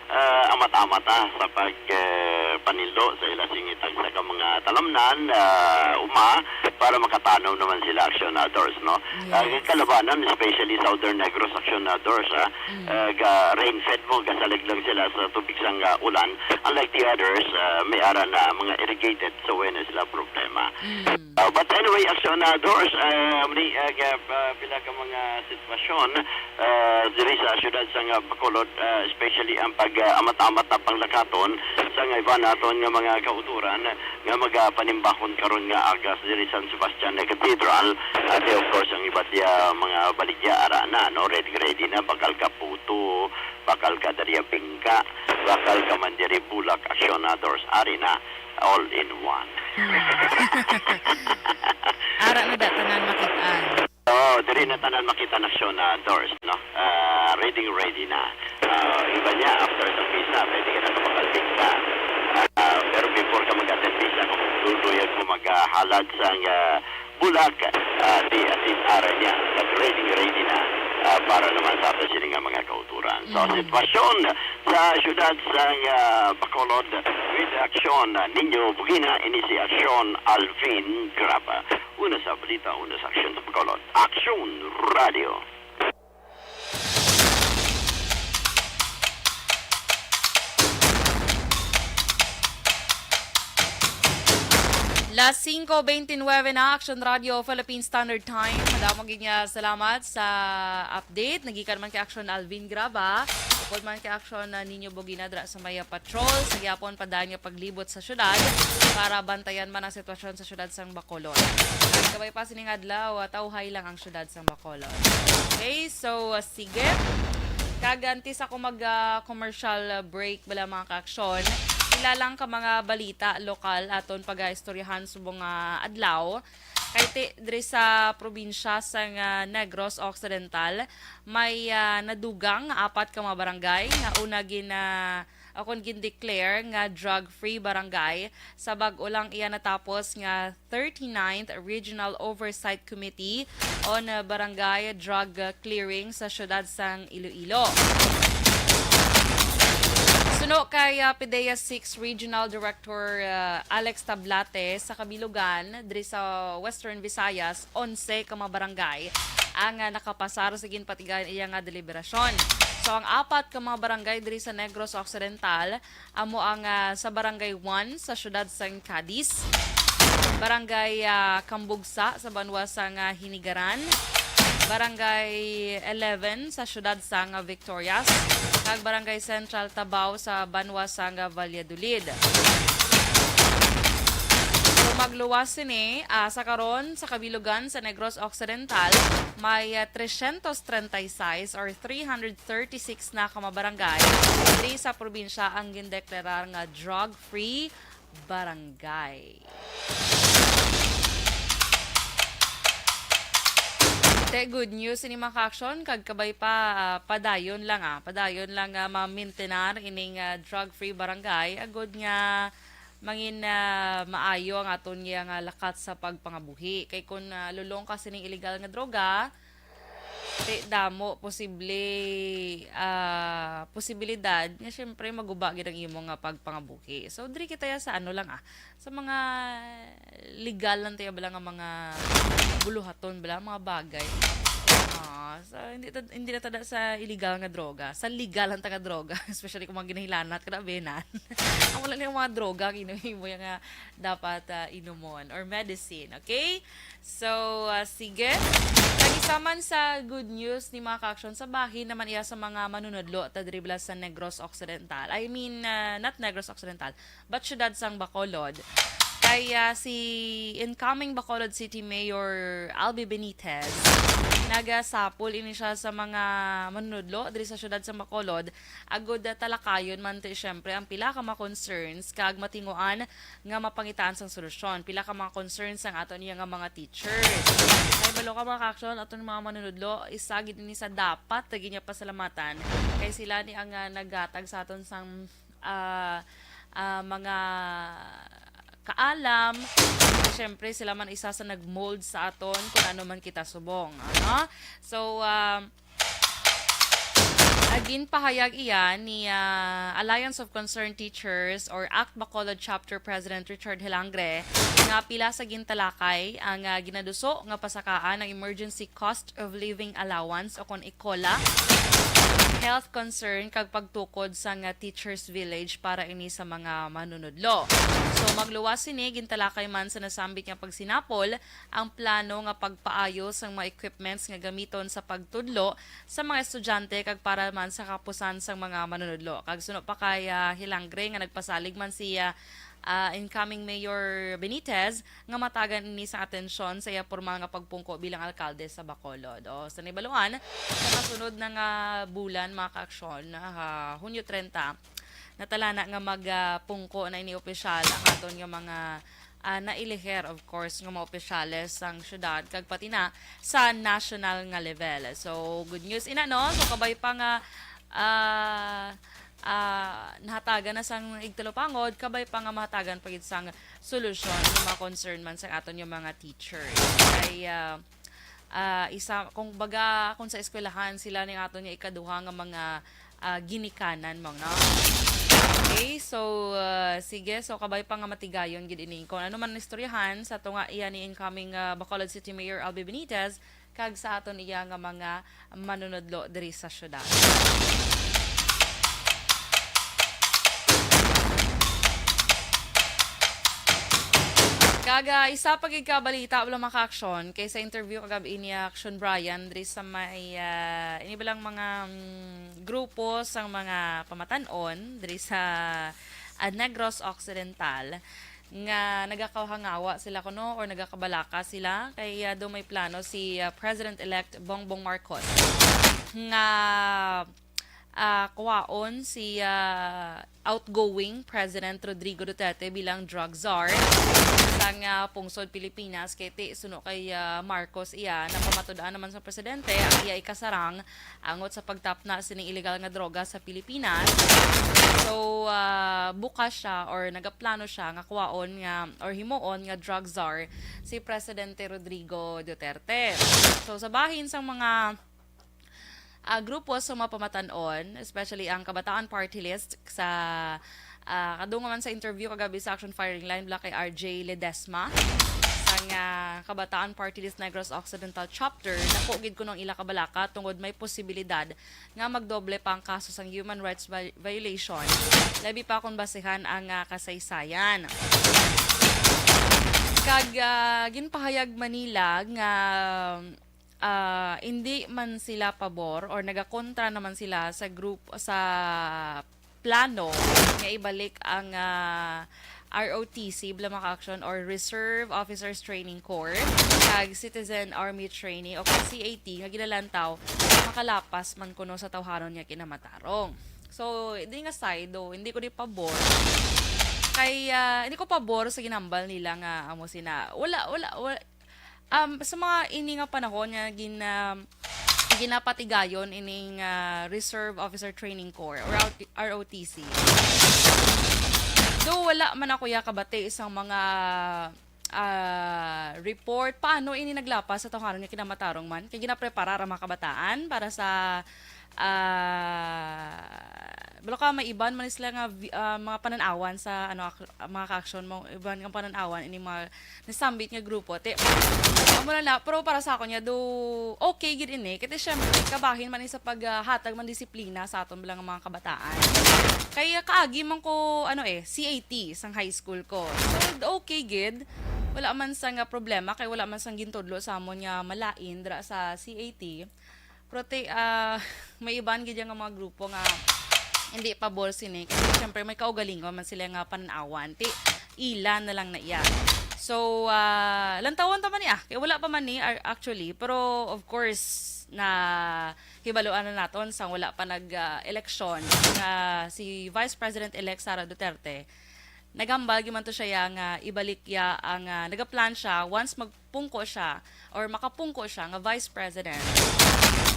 ah, amat-amat, ah, sa pag, eh, panilo sa ila sing itag sa ka mga talamnan, ah, uma, para makatanom naman sila, Action Outdoors, no? Ah, Yes. kalabanan, especially Southern Negros, Action Outdoors, ah, Mm. ah, ga rain-fed mo, gasalig lang sila sa tubig sang, ah, ulan. Unlike the others, ah, may ara na mga irrigated, so wala na sila problema. Mm. Ah, but anyway, Action Outdoors, ah, mali, ah, ga, ah, pila ka mga sitwasyon, ah, diri sa siyudad sang, ah, Bacolod, ah, especially ang pag, ah, amat-amat na panglakaton sa nga iban naton nga mga kauturan nga magapanimbahon karon nga aga diri San Sebastian Cathedral. Ati, of course, ang iba't iya mga baligya ara na, no? Ready, ready na, bakal ka puto, bakal ka dariya bingka, bakal ka man diri bulak, Action Outdoors, ari na, all in one. Hmm. Ara na da tanan makitaan. Oh, diri na tanan makita na siya na doors, no? Ah, ready, ready na. Ah, iba niya, after sa misa, pwede ka na kapakalbing ka. Ah, pero before ka mag-attend misa, kung luluyag mo maghalad sa, ah, bulak, ah, di atin ara niya, nag-ready, ready na, ah, para naman sa ato sini nga mga kauturan. So, Mm. sitwasyon sa siyudad sa, ah, Bacolod with action ninyo, bugina ini si Action Alvin Graba. Una sa balita, una sa aksyon sa Bacolod. Aksyon Radio. Las cinco veintinueve na, Action Radio Philippine Standard Time. Madamo gid nga salamat sa update. Nagikan man kay Action Alvin Graba. Upod man kay Action, ah, Nino Bugina dra sa may, ah, patrol. Sa gyapon pa daan nga paglibot sa syudad para bantayan man ang sitwasyon sa syudad sang Bacolod. Kabay pa sining adlaw, ah, tawhay lang ang syudad sang Bacolod. Okay, so, uh, sige. Kag antes ako mag, uh, commercial, uh, break, bala, mga ka-aksyon, pila lang ka mga balita lokal aton pagaistoryahan subong nga adlaw. Kay ti-, diri sa probinsya sang, uh, Negros Occidental, may, uh, nadugang nga apat ka mga barangay nga una gin-, uh, o kon gin-declare nga drug-free barangay sa bag-o lang iya natapos nga thirty-ninth Regional Oversight Committee on, uh, Barangay Drug, uh, Clearing sa siyudad sang Iloilo. Suno kay, uh, PDEA six Regional Director, uh, Alex Tablate, sa kabilugan diri sa Western Visayas, onse ka mga barangay ang, uh, nakapasar sa ginpatigayon iya nga deliberasyon. So, ang apat ka mga barangay diri sa Negros Occidental amo ang, ah, sa Barangay one sa siyudad sang Cadiz, Barangay, ah, Cambugsa sa banwa sang, ah, Hinigaran, Barangay eleven sa siyudad sang, ah, Victorias, kag Barangay Central Tabao sa banwa sang, ah, Valladolid. Pagluwas sini, ah, sa karon sa kabilugan sa Negros Occidental, may, ah, trescientos treinta y seis or three hundred thirty-six na ka mga barangay diri sa probinsya ang gindeklarar nga drug-free barangay. Te, good news ini, mga ka-aksyon, kag kabay pa, ah, padayon lang, ah, padayon lang, ah, ma-maintain ining, ah, drug-free barangay, agod nga mangin, ah, maayo ang aton nga, nga lakat sa pagpangabuhi. Kay kun, ah, lulong ka sining illegal nga droga, ti damo posible, ah, posibilidad nga siyempre maguba gid ang imo nga pagpangabuhi. So diri kita ya sa ano lang, ah, sa mga legal lang tayo bala nga mga buluhaton bala, mga bagay. Ah, so hindi ta-, hindi na tada sa illegal nga droga, sa legal lang ta nga droga, especially kung mga ginahilanat ka na benan. Ang wala na yung mga droga ang inuwi mo yung nga dapat, ah, inumon or medicine, okay? So, ah, sige. Kag isa man sa good news ni, mga ka-aksyon, sa bahin naman iya sa mga manunudlo ta diri bala sa Negros Occidental. I mean, ah, not Negros Occidental, but syudad sang Bacolod. Kay, ah, si incoming Bacolod City Mayor Albi Benitez nagasapol ini siya sa mga manunudlo diri sa syudad sang Bacolod, agud, ah, talakayon man ti syempre ang pila ka mga concerns kag matinguan nga mapangitaan sang solusyon. Pila ka mga concerns ang aton iya nga mga teachers. Kay balo ka, mga ka-aksyon, aton mga manunudlo, isa gid ini sa dapat nga ginpasalamatan kay sila ni ang, ah, naghatag sa aton sang, ah, ah, mga kaalam. Siyempre, sila man isa sa nag-mold sa aton kung ano man kita subong. Ano? So, ah, Ah, ginpahayag iya ni, ah, Alliance of Concerned Teachers or act Bacolod Chapter President Richard Hilangre nga pila sa gintalakay ang, ah, ginaduso nga pasakaan ang Emergency Cost of Living Allowance o kon ECOLA, health concern kag pagtukod sang, ah, Teachers Village para ini sa mga manunudlo. So, magluwas sini, gintalakay man sa nasambit nga pagsinapol ang plano nga pagpaayo sang mga equipments nga gamiton sa pagtudlo sa mga estudyante kag para man sa kapusan sang mga manunudlo. Kag suno pa kay, ah, Hilangre nga nagpasalig man si, ah, ah, incoming Mayor Benitez nga matagan ini sa atensyon sa iya pormal nga pagpungko bilang alkalde sa Bacolod. O, sa nahibaluan, sa kasunod na nga bulan, mga ka-aksyon, ah, Hunyo treinta, natalana nga magpungko na ini opisyal ang aton nga mga, ah, nailiher, of course, nga mga opisyales sang syudad kag pati na sa national nga level. So, good news ina, no? So, kabay pa nga, ah, ah, nahatagan na sang igtalupangod, kabay pa nga mahatagan pa gid sang solusyon sa mga concern man sa aton nga mga teachers. Kay, ah, ah, isa, kung baga, kung sa eskwelahan, sila ning aton nga ikaduha nga mga, ah, ginikanan, mong, no? Okay, so, ah, sige, so kabay pa nga matigayon gid ini. Kung ano man ang istoryahan sa tunga iya ni incoming, ah, Bacolod City Mayor Albi Benitez, kag sa aton iya nga mga manunudlo diri sa syudad. Kag, ah, isa pa gid ka balita, wala, mga ka-aksyon, kay sa interview kagabi ni Action Brian diri sa may, ah, ini balang mga, mm, grupo sang mga pamatan-on diri sa, ah, Negros Occidental nga nagakahangawa sila kuno or nagakabalaka sila kay, ah, daw may plano si, ah, President-elect Bongbong Marcos nga, ah, kuwaon si, ah, outgoing President Rodrigo Duterte bilang drug czar sang, ah, pungsod Pilipinas, kay ti suno kay, ah, Marcos iya, napamatud-an naman sa presidente ang iya ikasarang angot sa pagtapna sining illegal nga droga sa Pilipinas. So, ah, bukas siya or nagaplano siya nga kuwaon nga or himuon nga drug czar si Presidente Rodrigo Duterte. So, sa bahin sang mga, ah, grupo sa mga pamatan-on, especially ang Kabataan Party List sa, ah, kadungaman sa interview kagabi sa Action Firing Line, bala kay R J Ledesma, sang, ah, Kabataan Party List Negros Occidental Chapter, dako gid kuno ang ila kabalaka tungod may posibilidad nga magdoble pa ang kaso sang human rights vi-, violation, labi pa kung basehan ang, ah, kasaysayan. Kag, ah, ginpahayag man nila nga, ah, hindi man sila pabor or nagakontra naman sila sa group, sa plano nga ibalik ang, ah, R O T C, bala, mga ka-aksyon, or Reserve Officers Training Corps, kag Citizen Army Training, o kag C A T, nga ginalantaw, makalapas man kuno sa tawhanon nga kinamatarong. So, di nga side, though, hindi ko di pabor. Kay, ah, hindi ko pabor sa ginambal nila nga amo sina. Wala, wala, wala. Um, sa mga ini nga panahon nga gin-, um, ginapatigayon ining, ah, Reserve Officer Training Corps or R O T C. Though wala man ako ya kabati isang mga, ah, report paano ini naglapas sa tawhanon nga kinamatarong man kay ginapreparar ang mga kabataan para sa, ah, balo ka may iban man sila nga vi-, ah, mga pananawan sa ano ak-, mga ka-aksyon mo, iban nga pananawan ini mga nasambit nga grupo. Ti, amo na na, pero para sa ako niya, do okay gid ini. Kay syempre, kabahin man ni sa paghatag man disiplina sa aton bala nga mga kabataan. Kay kaagi man ko, ano eh, C A T sang high school ko. So, okay gid. Wala man sa nga problema, kay wala man sang gintudlo sa amon nga malain dira sa C A T. Pero ti, ah, may iban gid nga mga grupo nga hindi pabor sini. Kasi syempre may kaugalingon man sila nga pananawan. Ti, ila na lang na iya. So, ah, lantawon ta man ni, ah. Kay wala pa man ni, ar-, actually. Pero, of course, na hibaluan na naton sa wala pa nag, ah, eleksyon nga si Vice President-elect Sara Duterte. Nagambal gyud man to siya ya nga ibalik ya ang, ah, nagaplan siya once magpungko siya or makapungko siya nga vice president,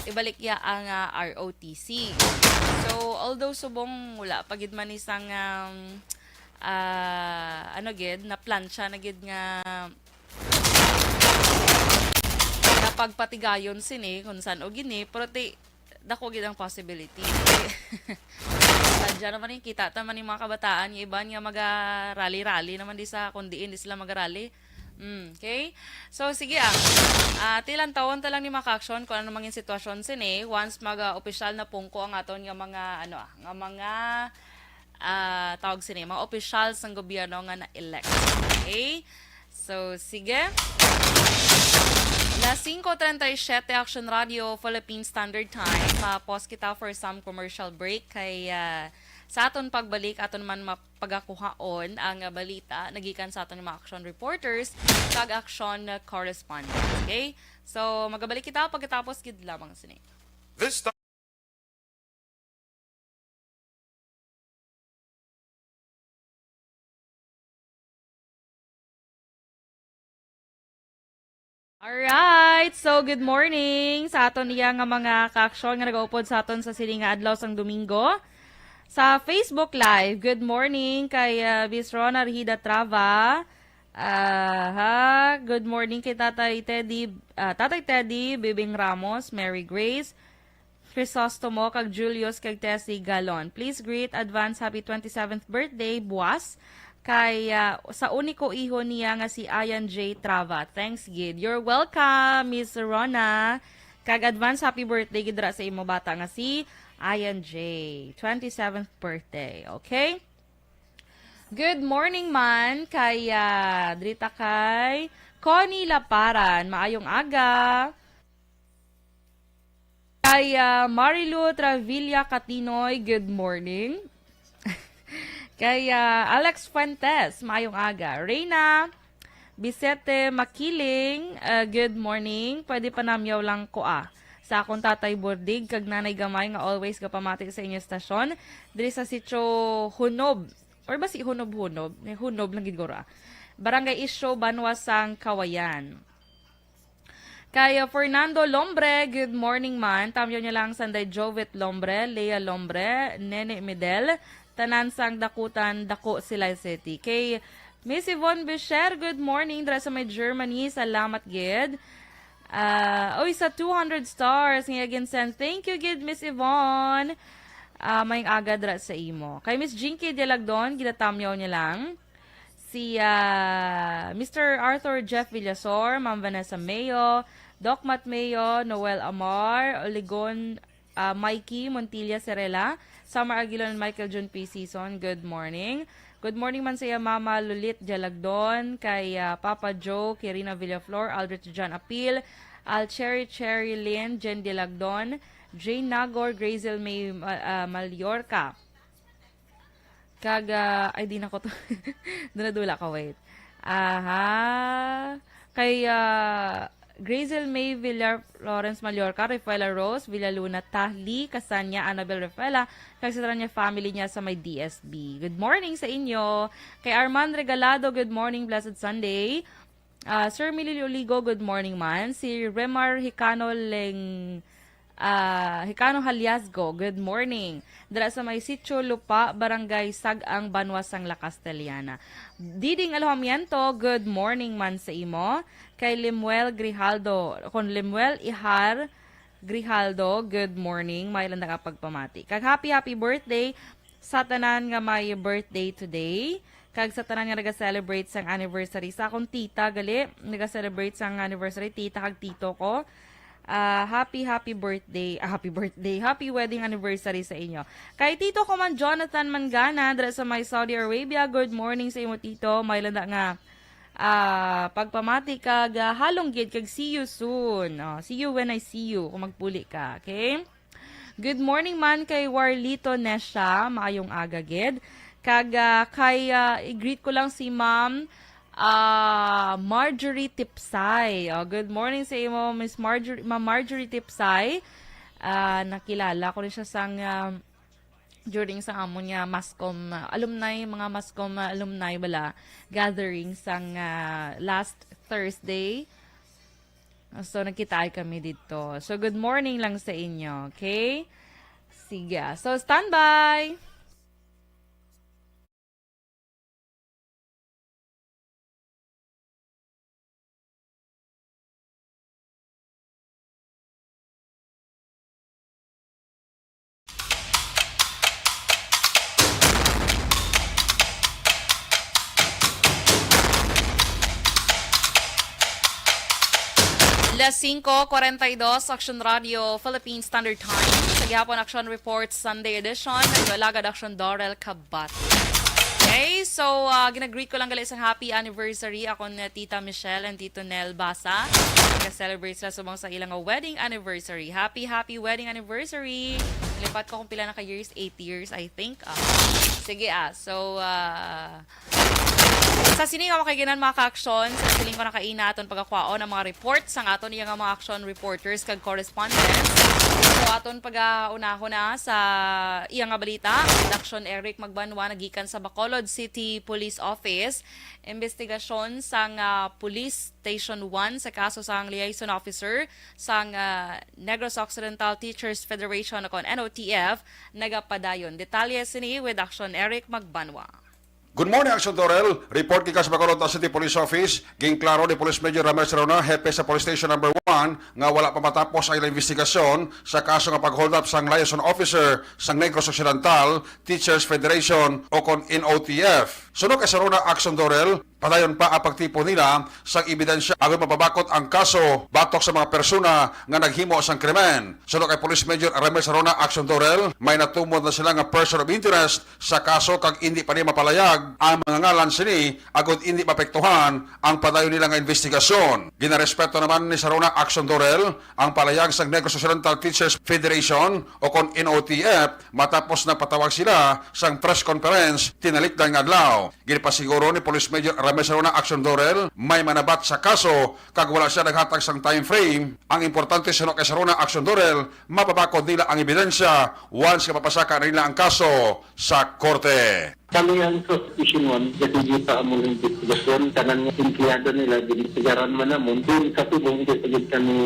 ibalik ya ang, ah, R O T C. So, although subong wala pa gid man ni sang, um, ah, ano gid, naplantsa na gid nga napagpatigayon sini kung san-o gini, pero ti, dako gid ang possibility. Sadya naman yung kita ta man yung mga kabataan, yung iban nga maga-rally-rally naman di sa kung diin di sila maga-rally. Mm, okay? So, sige, ah. Ah, ti, lantawon ta lang ni mga ka-aksyon kung ano mang yung sitwasyon sini. Once mag, ah, opisyal na pungko ang aton nga mga, ano, ah, nga mga, ah, tawag sini, mga opisyal sang gobyerno nga na-elect. Okay? So, sige. Las cinco treinta y siete, Action Radio, Philippine Standard Time. Ma-pause kita for some commercial break. Kay, ah, sa aton pagbalik, aton man mapagakuhaon ang, ah, balita nagikan sa aton mga action reporters kag action correspondents. Okay? So, magabalik kita pagkatapos gid lamang sini. This time. Alright. So, good morning sa aton iya nga mga kaaksyon nga nagaupod sa aton sa sini nga adlaw sang Domingo. Sa Facebook Live, good morning kay, ah, Miss Rona Rihida Trava. Aha, good morning kay Tatay Teddy, ah, Tatay Teddy, Bibing Ramos, Mary Grace, Crisostomo, kag Julius, kag Tessie Galon. Please greet advance happy twenty-seventh birthday, buwas, kay, ah, sa uniko iho niya nga si Ayan J Trava. Thanks gid. You're welcome, Miss Rona. Kag advance happy birthday gid ra sa imo bata nga si Ayan J. Twenty-seventh birthday, okay? Good morning man kay, ah, diri ta kay Connie Laparan. Maayong aga. Kay, ah, Marilu Travilla Catinoy, good morning. Kay, ah, Alex Fuentes, maayong aga. Reyna Bisete Makiling, ah, good morning. Pwede panamyaw lang ko, ah, sa akong tatay Bordig kag nanay Gamay nga always gapamati sa inyo stasyon diri sa Sitio Hunob. Or ba si Hunob-Hunob? Ni Hunob lang gid guro, ah. Barangay Isyo, Banwa sang Kawayan. Kay, uh, Fernando Lombre, good morning man. Tamyaw niya lang sanday Jovet Lombre, Lea Lombre, Nene Medel, tanan sang Dakutan, Dako, Silay City. Kay Miss Yvonne Besher, good morning. Dira sa may Germany, salamat gid. Ah, oy, sa two hundred stars nga gin-send. Thank you gid, Miss Yvonne. Ah, maayong aga dira sa imo. Kay Miss Jinky Dialagdon, ginatamyaw niya lang. Si, ah, Mister Arthur Jeff Villasor, Ma'am Vanessa Mayo, Doc Matt Mayo, Noel Amar, Oligon, ah, Mikey Montilla Serela, Summer Aguilon, and Michael Jun P. Season, good morning. Good morning man sa iya Mama Lulit Jalagdon, kay, ah, Papa Joe, Kirina Villaflor, Aldrich John Apil, Al Cherry Cherry Lynn, Jen Dilagdon, Jane Nagor, Grazel May, ah, ah, Mallorca. Kag, ah, ay, di na ko to. Dula-dula ka, wait. Aha. Kay, ah, Grazel May Villar, Florence Mallorca, Rafaela Rose, Villaluna, Tahli, Kasanya, Annabel Rafaela, kag sa tanan niya family niya sa may D S B. Good morning sa inyo. Kay Arman Regalado, good morning, blessed Sunday. Ah, Sir Mililio Ligo, good morning man. Si Remar Hicano Leng-, ah, Hicano Haliasgo, good morning. Dira sa may Sitio Lupa, Barangay Sag-ang, Banwa sang La Castellana. Diding Alojamiento, good morning man sa imo. Kay Lemuel Grijaldo, kon Lemuel Ihar Grijaldo, good morning. May lang nga pagpamati. Kag happy, happy birthday sa tanan nga may birthday today. Kag sa tanan nga naga-celebrate sang anniversary. Sa akong tita, gali, naga-celebrate sang anniversary. Tita kag tito ko. Ah, happy, happy birthday. Ah, happy birthday. Happy wedding anniversary sa inyo. Kay tito ko man, Jonathan Mangana, dira sa may Saudi Arabia. Good morning sa imo, tito. May landa nga, ah, pagpamati kag, ah, halong gid kag see you soon. Oh, see you when I see you, kung magpuli ka, okay? Good morning man kay Warlito Nesha, maayong aga gid. Kag, ah, kay, ah, i-greet ko lang si Ma'am, ah, Marjorie Tipsay. Oh, good morning sa imo, Miss Marjorie, Ma'am Marjorie Tipsay. Ah, nakilala ko ni siya sang, ah, during sa amon nga MASCOM, ah, alumni, mga MASCOM, ah, alumni bala, gathering sang, ah, last Thursday. So, nagkita kami dito. So, good morning lang sa inyo, okay? Sige. So, standby! Las singko kwarenta y dos, Action Radio, Philippine Standard Time. Sa gihapon, Action Report, Sunday edition. Nag-alagad Action Dorel Kabat. Okay, so, ah, ginag-greet ko lang gali sang happy anniversary akon, uh, Tita Michelle and Tito Nel Basa. Nag-celebrate sila subong sa ilang wedding anniversary. Happy, happy wedding anniversary! Nalipat ko kung pila na ka years, eight years, I think. Ah, sige, ah. So, ah, sa sini nga mga kaiginan, mga ka-aksyon, sa siling ko na kaina aton pagakwaon ang mga report sang aton iya nga mga action reporters kag correspondents. So, aton pag-unahon na sa iya nga balita, Action Eric Magbanwa nagikan sa Bacolod City Police Office. Investigasyon sang, ah, Police Station one sa kaso sang liaison officer sang, ah, Negros Occidental Teachers Federation o kon N O T F nagapadayon. Detalye sini with Action Eric Magbanwa. Good morning, Action Dorel. Report gikan sa Bacolod City Police Office. Ginklaro ni Police Major Ramel Serona, hepe sa Police Station Number One, nga wala pa matapos ang ilang investigasyon sa kaso nga pag-hold up sang liaison officer sang Negros Occidental Teachers Federation o kon N O T F. Suno kay Serona, Action Dorel, padayon pa ang pagtipon nila sang ebidensya agod mapabakod ang kaso batok sa mga persona nga naghimo sang krimen. Suno kay Police Major Ramel Serona, Action Dorel, may natumod na sila nga person of interest sa kaso kag indi pa niya mapalayag ang mga ngalan sini agod indi maapektuhan ang padayon nila nga investigasyon. Ginarespeto naman ni Serona, Action Dorel, ang palayag sang Negros Occidental Teachers Federation o kon N O T F matapos nagpatawag sila sang press conference tinalikdan nga adlaw. Ginapasiguro ni Police Major Ramel Serona, Action Dorel, may manabat sa kaso kag wala siya naghatag sang time frame. Ang importante, suno kay Serona, Action Dorel, mapabakod nila ang ebidensya once nga mapasaka na nila ang kaso sa korte. Kami ang Prosecution One, gatuloy pa among investigasyon. Tanan nga empleyado nila, gintigaran man namon. Din sa subong, di pa gid kami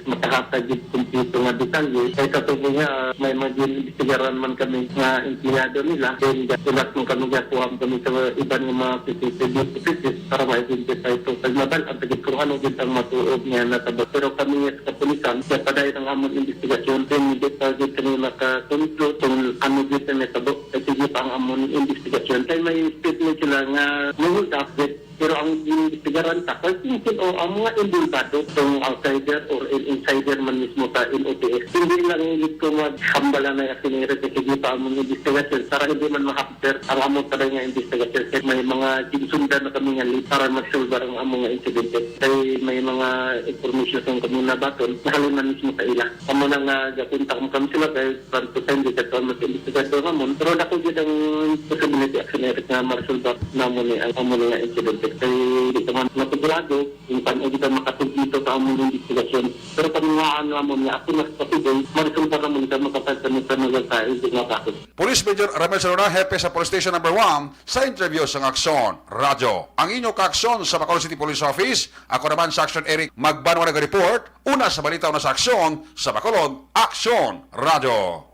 makahatag gid kumpleto nga detalye. Kay sa subong nga, may mga gintigaran man kami nga empleyado nila. Then, sulat man kami, gakuha kami sa iban nga mga C C T V footages para ma-identify ito. Kag mabal-an pa gid kung ano gid ang matuod nga natabo. Pero kami nga sa kapulisan, siya pa dahil ang amon investigasyon. Then, di pa gid kami makakonclude kung ano gid ang natabo. Kay sige pa ang amon investigasyon. Kay may statement sila nga may hold up with Pero ang imbestigaran ta, kay kung sino ang mga involvado, kung outsider or in- insider man mismo sa N O P S. Hindi lang gid ko maghambal na Action Eric, kay sige pa among investigasyon para hindi man mahapder ang among taray nga investigasyon. Kay may mga ginsundan na kami nga lead para masulbar ang among nga insidente. Kay may mga information kung kami nabaton, nahalin man mismo sa ila. Amo na nga gakontak mo kami sila kay from to time di ka mag-investigasyon namon. Pero dako gid ang possibility, Action Eric, nga maresolba namon ni ang amo ni nga insidente. Kay di ka man masigurado kung paano kita makatugito sa among investigasyon. Pero panungaan namon nga ako mas pasugay, maresolba namon sa makapagsanit sa mga sa hindi nga bakit. Police Major Ramel Salona, hepe sa Police Station Number One, sa interview sang Aksyon Radyo. Ang inyo kaaksyon sa Bacolod City Police Office, ako naman sa Aksyon Eric Magbanwa nag-report, una sa balita, una sa aksyon, sa Bacolod, Aksyon Radyo.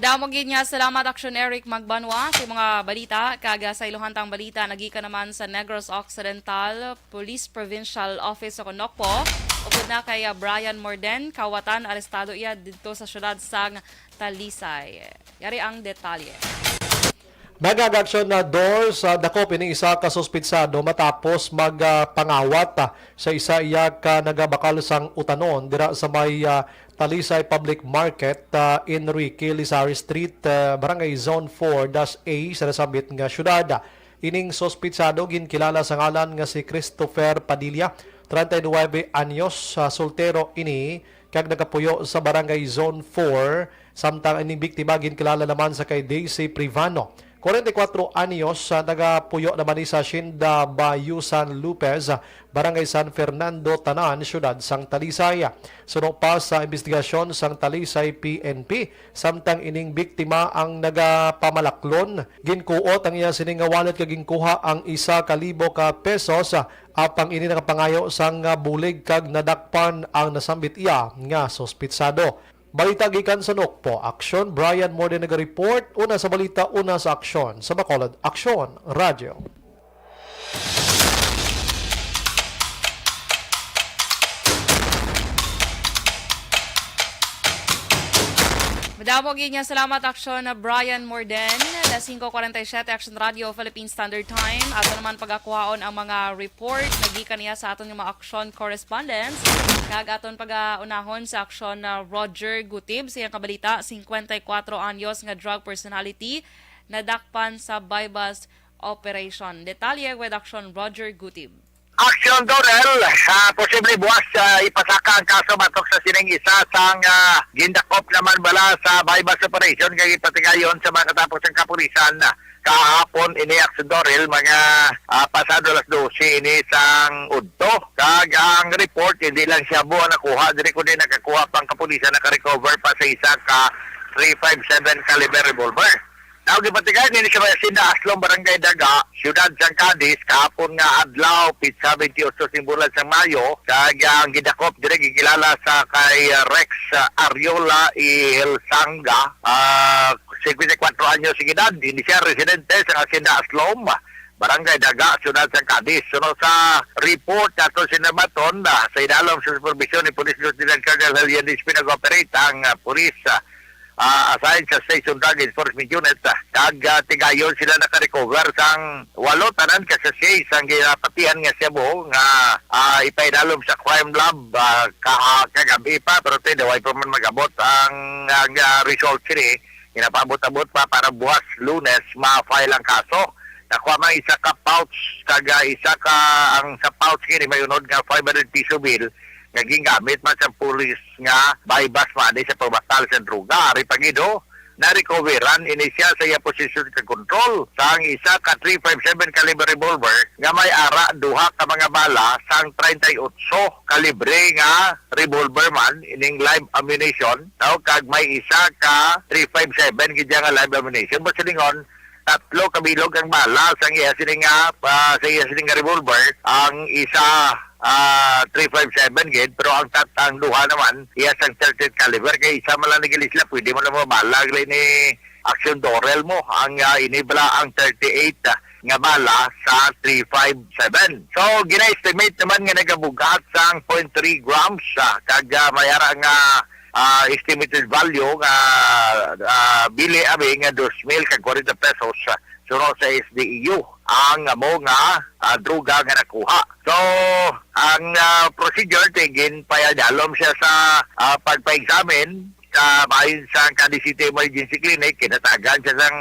Madamo gid nga salamat, Aksyon Eric Magbanwa, sa mga balita. Kag, ah, sa iluhantang balita, nagikan naman sa Negros Occidental Police Provincial Office sa Konokpo, upod na kay, ah, Brian Morden, kawatan, arestado iya didto sa siyudad sang Talisay. Yari ang detalye. Nagag-aksyon na DOR sa dakop ini isa ka suspitsado matapos magpangawat, ah, sa isa iya ka nagabakal sang utanon dira sa may, ah, Talisay Public Market, ah, Enrique Lizari Street, ah, Barangay Zone four dash A sa nasambit nga syudad. Ining suspitsado ginkilala sa ngalan nga si Christopher Padilla, treinta y nueve anyos, ah, soltero ini, kag nagapuyo sa Barangay Zone four, samtang ining biktima ginkilala naman sa kay Daisy Privano, kwarenta y kuwatro anyos, ah, nagapuyo naman ni sa Hacienda Bayusan Lopez, Barangay San Fernando, Tanan, Siyudad sang Talisay. Suno pa sa imbestigasyon sang Talisay P N P, samtang ining biktima ang nagapamalaklon, ginkuot ang iya sini nga wallet kag ginkuha ang isa ka libo ka pesos, ah, apang ini nakapangayo sang, ah, bulig kag nadakpan ang nasambit iya nga suspitsado. Balita gikan sa Nokpo, Aksyon, Brian Morden naga-report. Una sa balita, una sa aksyon. Sa Bacolod, Aksyon Radyo. Madamo gid nga salamat, Aksyon na Brian Morden. Alas singko kwarenta y siyete, Aksyon Radyo, Philippine Standard Time. Ato naman pagakuhaon ang mga report nagikan niya sa aton nga mga aksyon correspondents. Kag aton pagaunahon sa aksyon na Roger Gutib sa iyang kabalita, singkwenta y kuwatro anyos nga drug personality nadakpan sa buy-bust operation. Detalye with aksyon Roger Gutib. Aksyon Dorel, ah, posible buwas, ah, ipasaka ang kaso batok sa sining isa sang, ah, gindakop naman bala sa buy-bust operation kay ipatigayon sa mga katapos ang kapulisan, ah, kahapon ini, Aksyon Dorel, mga, ah, pasado alas dose ini sang udto. Kag ang report, hindi lang shabu ang nakuha diri, kundi nakakuha pang kapulisan, naka-recover pa sa isa ka three five seven caliber revolver. Now, gipatigayon ini sa may Hacienda Aslom, Barangay Daga, Siyudad sang Cadiz, kahapon nga adlaw, pitsa twenty-eight sing bulan sang Mayo, kag ang gidakop diri gikilala sa kay, ah, Rex, ah, Ariola y Hilsanga, ah, singkwenta y kuwatro anyos ang edad. Hindi siya residente sa Hacienda Aslom, Barangay Daga, Siyudad sang Cadiz. Suno sa report nato sinabaton, ah, sa idalom sa superbisyon ni Police Lieutenant Colonel Helian Dispin nag-operate ang, ah, police, ah, ah, assigned sa Station Drug Enforcement Unit, ah, kag, ah, tigayon sila naka-recover sang walo tanan ka sachet sang ginapatihan nga shabu nga, ah, ipaidalom sa crime lab, ah, ka-, kagabi pa, pero today, way pa man mag-abot ang, ang, ah, result sini. Ginapaabot-abot pa para buwas Lunes ma-file ang kaso. Nakuha man isa ka pouch, kag, ah, isa ka, ang sa pouch kini may unod nga five hundred piso bill nga gingamit man sa pulis nga buy-bust money sa pagbatal sa droga. Ari pa gid, ho, na-recoveran ini siya sa iya posisyon kag kontrol sang isa ka three five seven caliber revolver nga may ara duha ka mga bala sang treinta y ocho kalibre nga revolver man, ining live ammunition, no? Kag may isa ka three five seven gid nga live ammunition. Basta lingon, tatlo ka bilog ang bala sang iya sini nga, ah, sa iya sini nga revolver, ang isa, ah, three five seven gid, pero ang tat-, ang duha naman iya sang thirty-eight caliber, kay isa man lang ni gid sila, pwede mo na mabala gali ni Action Dorel mo. Ang, ah, ini bala ang thirty-eight, ah, nga bala sa three five seven. So, gina-estimate naman nga nagabugat sang point three grams, ah, kag, ah, may ara nga ah, estimated value nga, ah, bili abi nga dos mil kag kwarenta pesos, ah, suno sa S D E U ang amo nga, ah, droga nga nakuha. So, ang, ah, procedure, tigin payadalom siya sa, ah, pagpa-examine sa bahin sa Cadiz City Emergency Clinic, kinatagan siya sang,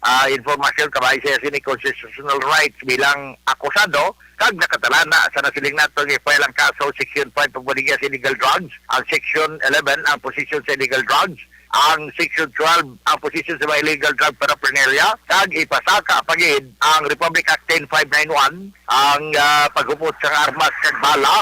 ah, informasyon kabahin siya sini constitutional rights bilang akusado, kag nakatalana sa nasiling nato nga i-file ang kaso, Section five pagbaligya sa illegal drugs, ang Section eleven ang possession sa illegal drugs, ang Section twelve ang possession sa mga illegal drug paraphernalia, kag ipasaka pa gid ang Republic Act ten five nine one, ang, ah, paghupot sang armas kag bala,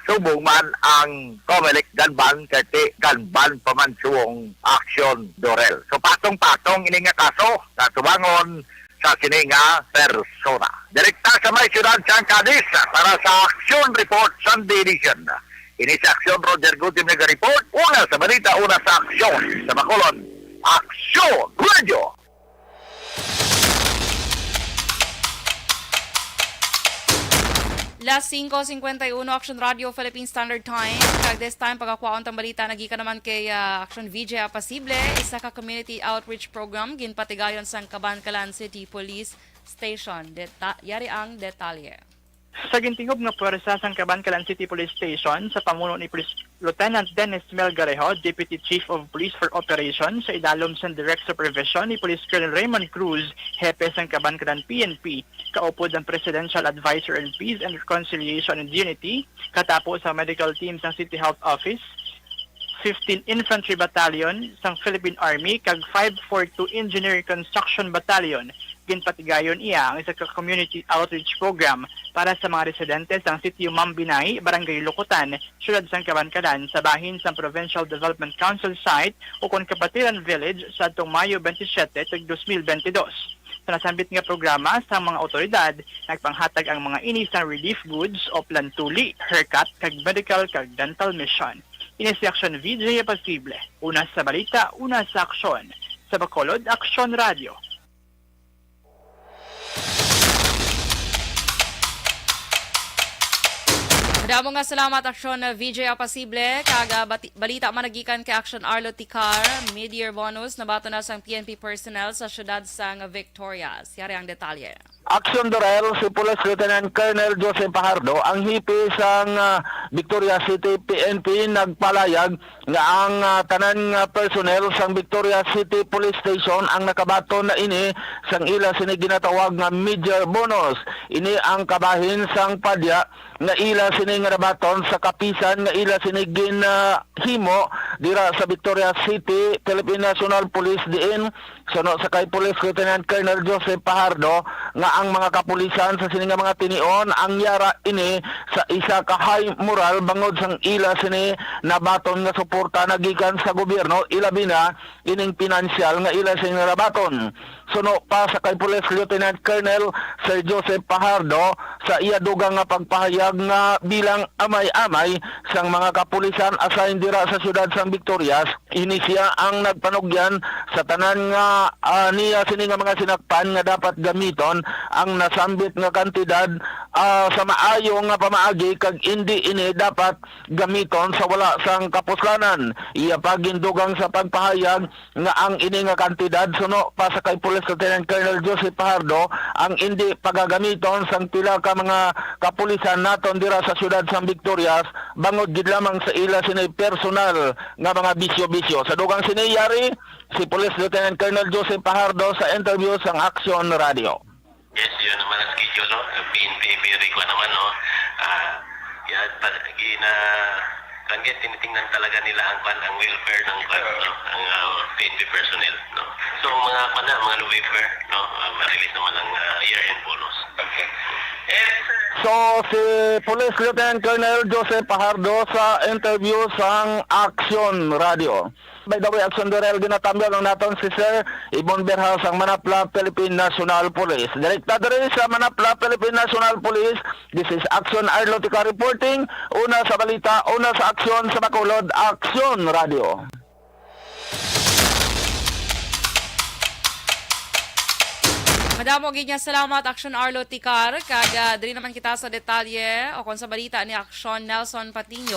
subong man ang Comelec gun ban, kay ti gun ban pa man subong, Aksyon Dorel. So, patong-patong ini nga kaso, natubangon sa sini nga persona. Direkta sa may siyudad sang Cadiz para sa Aksyon Report Sunday Edition. Ini si Aksyon Roger Gutim naga-report. Una sa balita, una sa aksyon sa Bacolod. Aksyon Radio! Las cinco cincuenta y uno, Action Radio Philippine Standard Time. Kag this time, pagakwaon tang balita nagikan naman kay, ah, Action V J Apasible, isa ka community outreach program ginpatigayon sang Kabankalan City Police Station. Deta-, yari ang detalye. Sa gintingog nga puwersa sang Kabankalan City Police Station sa pamuno ni Police Lieutenant Dennis Melgarejo, Deputy Chief of Police for Operations, sa idalom sang direct supervision ni Police Colonel Raymond Cruz, hepe sang Kabankalan P N P, kaupod ang Presidential Advisor on Peace and Reconciliation and Unity, katapo sa medical team sang City Health Office, fifteen Infantry Battalion sang Philippine Army, kag five four two Engineer Construction Battalion. Ginpatigayon iya ang isa ka community outreach program para sa mga residente sang Sitio Mambinay, Barangay Lukutan, Siyudad sang Kabankalan, sa bahin sang Provincial Development Council site, ukon Kapatiran Village, sa adtong Mayo twenty-seven, tuig dos mil bente dos. Sa nasambit nga programa sang mga awtoridad, nagpanghatag ang mga ini sang relief goods, uplan tuli, haircut, kag medical kag dental mission. Ini si Aksyon V J Apasible. Una sa balita, una sa aksyon. Sa Bacolod, Aksyon Radio. Madamo nga salamat, Aksyon V J Apasible. Kag, ah, bati-, balita man nagikan kay Aksyon Arlo Ticar, mid-year bonus nabaton na sang P N P personnel sa siyudad sang Victorias. Yari ang detalye. Aksyon Dorel, si Police Lieutenant Colonel Joseph Fajardo, ang hepe sang, ah, Victorias City P N P, nagpalayag nga ang, ah, tanan nga personnel sang Victorias City Police Station ang nakabaton na ini sang ila sini ginatawag nga mid-year bonus. Ini ang kabahin sang padya nga ila sini nga nabaton sa kapisan nga ila sini ginahimo dira sa Victorias City, Philippine National Police, diin suno sa kay Police Lieutenant Colonel Joseph Fajardo nga ang mga kapulisan sa sini nga mga tinion ang yara ini sa isa ka high moral bangod sang ila sini nabaton nga suporta nagikan sa gobyerno, ilabi na ining pinansyal nga ila sini nabaton. Suno pa sa kay Police Lieutenant Colonel Sir Joseph Fajardo sa iya dugang nga pagpahayag nga bilang amay-amay sang mga kapulisan assigned dira sa siyudad sang Victorias, ini sia ang nagpanugyan sa tanan nga, ah, niya sini nga mga sinakpan nga dapat gamiton ang nasambit nga kantidad, ah, sa maayo nga pamaagi kag indi ini dapat gamiton sa wala sang kapuslanan. Iya pa gindugang sa pagpahayag nga ang ini nga kantidad suno pa sa kay Police Lieutenant Colonel Joseph Fajardo ang indi pagagamiton sang pila ka mga kapulisan naton dira sa siyudad sang Victorias bangod gid lamang sa ila sini personal nga mga bisyo-bisyo. Sa dugang sini, yari si Police Lieutenant Colonel Joseph Fajardo sa interview sang Aksyon Radio. Yes, yun naman ang schedule, no? Ang P N P, very kuwan naman, no? Ah, yan, pa, gina, kan, tinitingnan talaga nila ang, kwan, ang welfare ng, kwan, no? Ang, ah, P N P personnel, no? So, mga, kwan na, mga low welfare, no? Ah, ma-release naman ang, ah, year-end bonus. Okay. So, si Police Lieutenant Colonel Joseph Fajardo sa interview sang Aksyon Radio. By the way, Aksyon Dorel, ginatamyaw lang naton si Sir Ibon Berha sang Manapla Philippine National Police. Direkta diri sa Manapla Philippine National Police, this is Aksyon Arlo Tika reporting. Una sa balita, una sa aksyon sa Bacolod, Aksyon Radio. Madamo gid nga salamat, Aksyon Arlo Ticar. Kag, ah, diri naman kita sa detalye o kon sa balita ni Aksyon Nelson Patiño.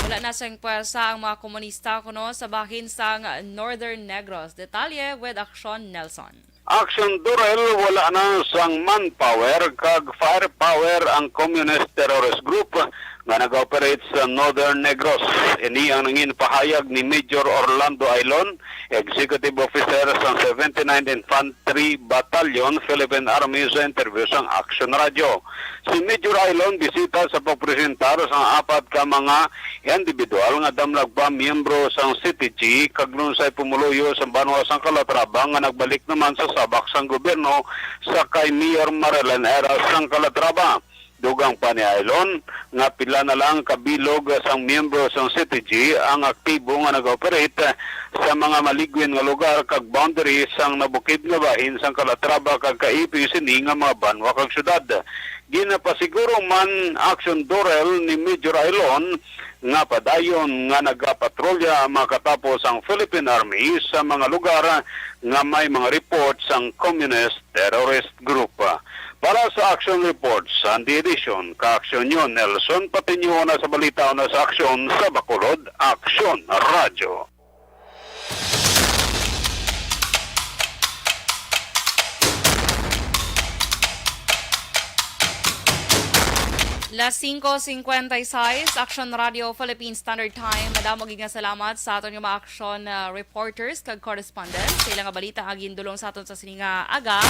Wala na sing pwersa ang mga komunista kuno sa bahin sang Northern Negros. Detalye with Action Nelson. Action Dorel, wala na sang manpower kag firepower ang Communist Terrorist Group nga nag-operate sa Northern Negros. Ini ang nangin pahayag ni Major Orlando Ailon, Executive Officer sang seventy-ninth Infantry Battalion, Philippine Army, sa interview sang Action Radio. Si Major Ailon bisita sa pagpresentar sang apat ka mga individual nga damlag pa miyembro sang C T G kag lunsay pumuluyo sa banwa sang Calatrava nga nagbalik naman sa sabak sang gobyerno sa kay Mayor Marilyn Era sang Calatrava. Dugang pa ni Ailon nga pila na lang ka bilog sang miyembro sang C T G ang aktibo nga nag-operate sa mga maligwin nga lugar kag boundary sang nabukid nga bahin sang Calatrava kag kaipis sini nga mga banwa kag syudad. Ginapasiguro man, Action Dorel, ni Major Ailon nga padayon nga nagapatrolya makatapos ang Philippine Army sa mga lugar nga may mga report sang Communist Terrorist Group. Para sa Action Report, Sunday edition, ka Action News, Nelson Patiño, una sa balita, una sa aksyon, sa Bacolod, Action Radio. Las cinco cincuenta y seis, Action Radio Philippine Standard Time. Madamo gid nga salamat sa aton nga mga action, ah, reporters kag correspondents sa ilang nga balita nga gindulong sa aton sa sini nga aga.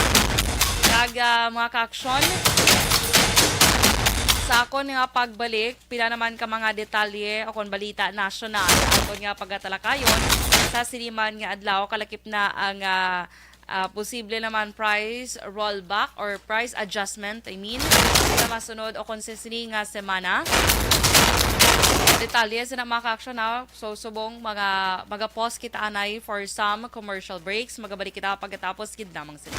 Kag, ah, mga ka-action, sa akon nga pagbalik, pila naman ka mga detalye o kon balita nasyonal aton nga pagatalakayon sa sini man nga adlaw. Kalakip na ang, ah, ah, posible naman price rollback or price adjustment, I mean, sa masunod o kon sa sini nga semana. Detalye sa mga ka-action na. So, subong mga, maga-pause kita anay for some commercial breaks. Magabalik kita pagkatapos gid lamang sila.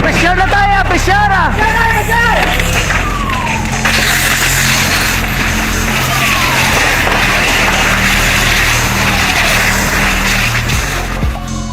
Pressure na tayo! Pressure na!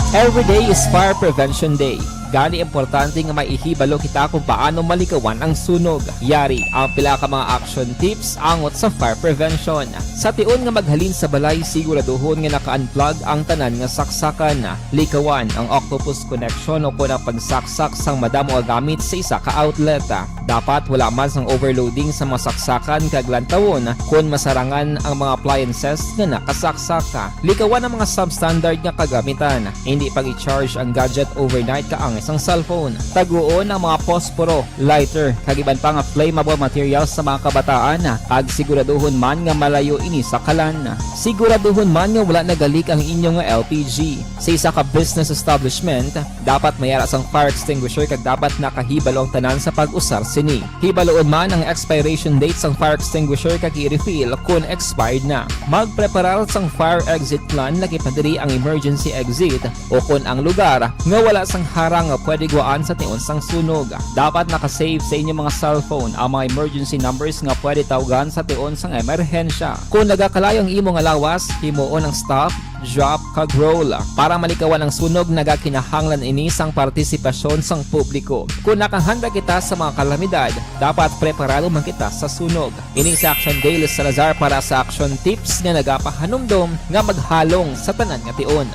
Every day is Fire Prevention Day. Gani, importante nga may ihibalo kita kung paano malikawan ang sunog. Yari ang pila ka mga action tips angot sa fire prevention. Sa tion nga maghalin sa balay, siguraduhon nga naka-unplug ang tanan nga saksakan. Likawan ang octopus connection o kon ang pagsaksak sang madamo nga gamit sa isa ka outlet. Dapat wala man sang overloading sa mga saksakan kag lantawon kon masarangan ang mga appliances nga nakasaksak. Likawan ang mga substandard nga kagamitan. Indi pag-i-charge ang gadget overnight kaangay sang cellphone. Taguon ang mga posporo, lighter, kag iban pa nga flammable materials sa mga kabataan, kag siguraduhon man nga malayo ini sa kalan. Siguraduhon man nga wala nagalik ang inyo nga L P G. Sa isa ka business establishment, dapat may ara sang fire extinguisher kag dapat nakahibalo ang tanan sa pag-usar sini. Hibaluon man ang expiration date sang fire extinguisher kag i-refill kon expired na. Magpreparar sang fire exit plan, lakip na diri ang emergency exit o kon ang lugar nga wala sang harang nga pwede gwaan sa tion sang sunog. Dapat naka-save sa inyo mga cellphone ang mga emergency numbers nga pwede tawgan sa tion sang emerhensya. Kon nagakalayo ang imo nga lawas, himuon ang stop, drop, kag roll. Para malikawan ang sunog, nagakinahanglan ini sang partisipasyon sang publiko. Kon nakahanda kita sa mga kalamidad, dapat preparado man kita sa sunog. Ini si Action Dale Salazar para sa Action Tips nga nagapahanumdom nga maghalong sa tanan nga tion.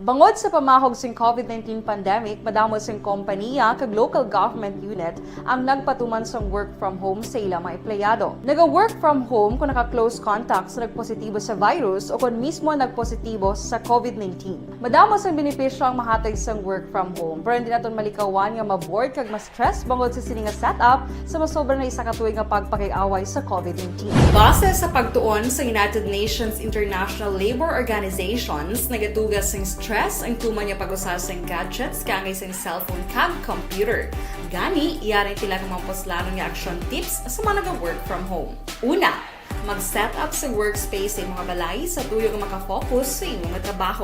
Bangod sa pamahog sing COVID nineteen pandemic, madamo sing kompaniya kag local government unit ang nagpatuman sang work from home sa ila mga empleyado. Naga-work from home kung naka-close contact sa nagpositibo sa virus o kon mismo nagpositibo sa COVID nineteen. Madamo sang benepisyo ang mahatag sang work from home, pero hindi naton malikawan nga ma-bored kag ma-stress bangod sa sini nga setup sa masobra na isa ka tuig nga pagpakig-away sa COVID nineteen. Base sa pagtuon sa United Nations International Labour Organizations, nagatuga sing stress Stress ang tuman nga pag-usa sang gadgets kaangay sang cellphone kag computer. Gani, yari ang pila ka mga puslanon nga action tips sa mga naga-work from home. Una, mag-set up sa workspace sa imong balay sa tuyo nga makafocus sa imong trabaho.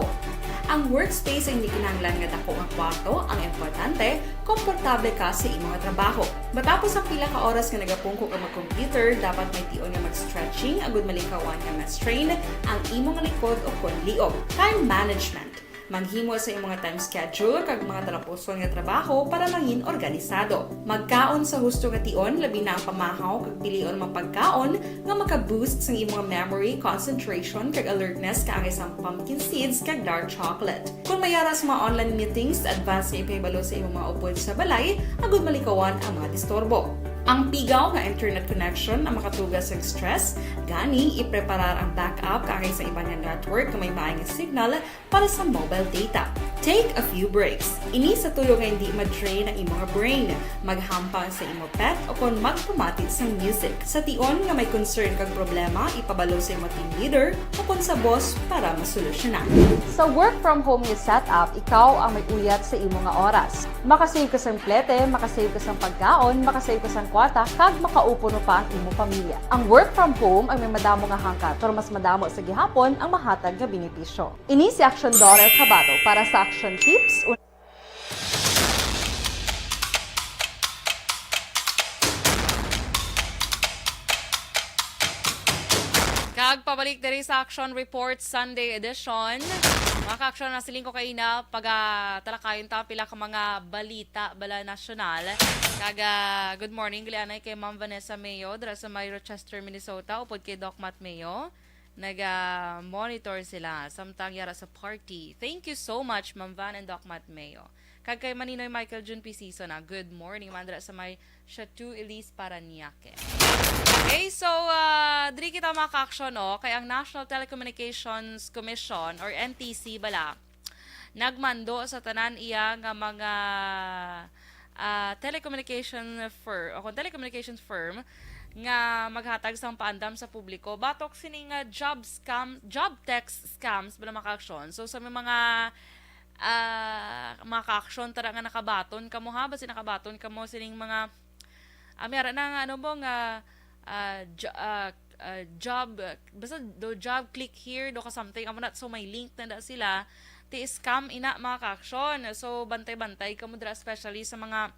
Ang workspace ay hindi kinahanglan nga dako nga kwarto, ang importante, komportable ka sa imong trabaho. Matapos ang pila ka oras nga nagapungko ka mag-computer, dapat may tion nga mag-stretching agud malikawan nga ma-strain ang imong likod o kon liog. Time management. Maghimo sa imong time schedule kag mga talapuson nga trabaho para mangin organisado. Magkaon sa husto nga tion, labi na ang pamahaw kag pilion mga pagkaon nga maka-boost sang imong memory, concentration, kag alertness kaangay sang pumpkin seeds kag dark chocolate. Kung may ara sa mga online meetings, advance nga ipahibalo sa imong mga upod sa balay agud malikawan ang mga disturbo. Ang pigaw nga internet connection ang makatuga sa stress, gani ipreparar ang backup kaangay sa iban nga network nga may maay nga signal para sa mobile data. Take a few breaks. Ini sa tuyo nga hindi ma-drain ang imong brain. Maghampang sa imo pet o kon magpamati sang music. Sa tion nga may concern kag problema, ipabalo sa imo team leader o kon sa boss para masolusyonan. Sa work from home nga setup, ikaw ang may uyat sa imo nga oras. Makasave ka sang plete, makasave ka sang pagkaon, makasave ka sang kwarta, kag makaupo pa ang imo pamilya. Ang work from home ang may madamo nga hangkat, pero mas madamo sa gihapon ang mahatag nga benepisyo. Ini si Action Daughter Kabato para sa Action Tips. Kag pabalik diri sa Action Report Sunday Edition. Mga ka-action, nasiling ko kaina, pagatalakayon ta pila ka mga balita bala nasyonal. Kag, ah, good morning gali anay kay Ma'am Vanessa Mayo dira sa may Rochester, Minnesota, upod kay Doc Matt Mayo. Naga-monitor sila samtang yara sa party. Thank you so much, Ma'am Van and Doc Matt Mayo. Kag kay Maninoy Michael Jun P. Sison, ah, good morning man dira sa may Chateau Elise, Parañaque. Okay, so, ah, diri kita mga ka-action, no? Kay ang National Telecommunications Commission or N T C bala, nagmando sa tanan iya nga mga, ah, telecommunication fir-, o kung telecommunications firm nga maghatag sang paandam sa publiko batok sini nga job scam, job text scams bala mga ka-action. So sa may mga, ah, mga ka-action tara nga nakabaton kamo ha, basi nakabaton kamo sining mga, ah, may ara na nga ano mo nga, ah, jo-, ah, ah, job, ah, basta do job, click here, do ka something, amo na, so may link na da sila, ti scam ina mga ka-action. So bantay-bantay kamo dira, especially sa mga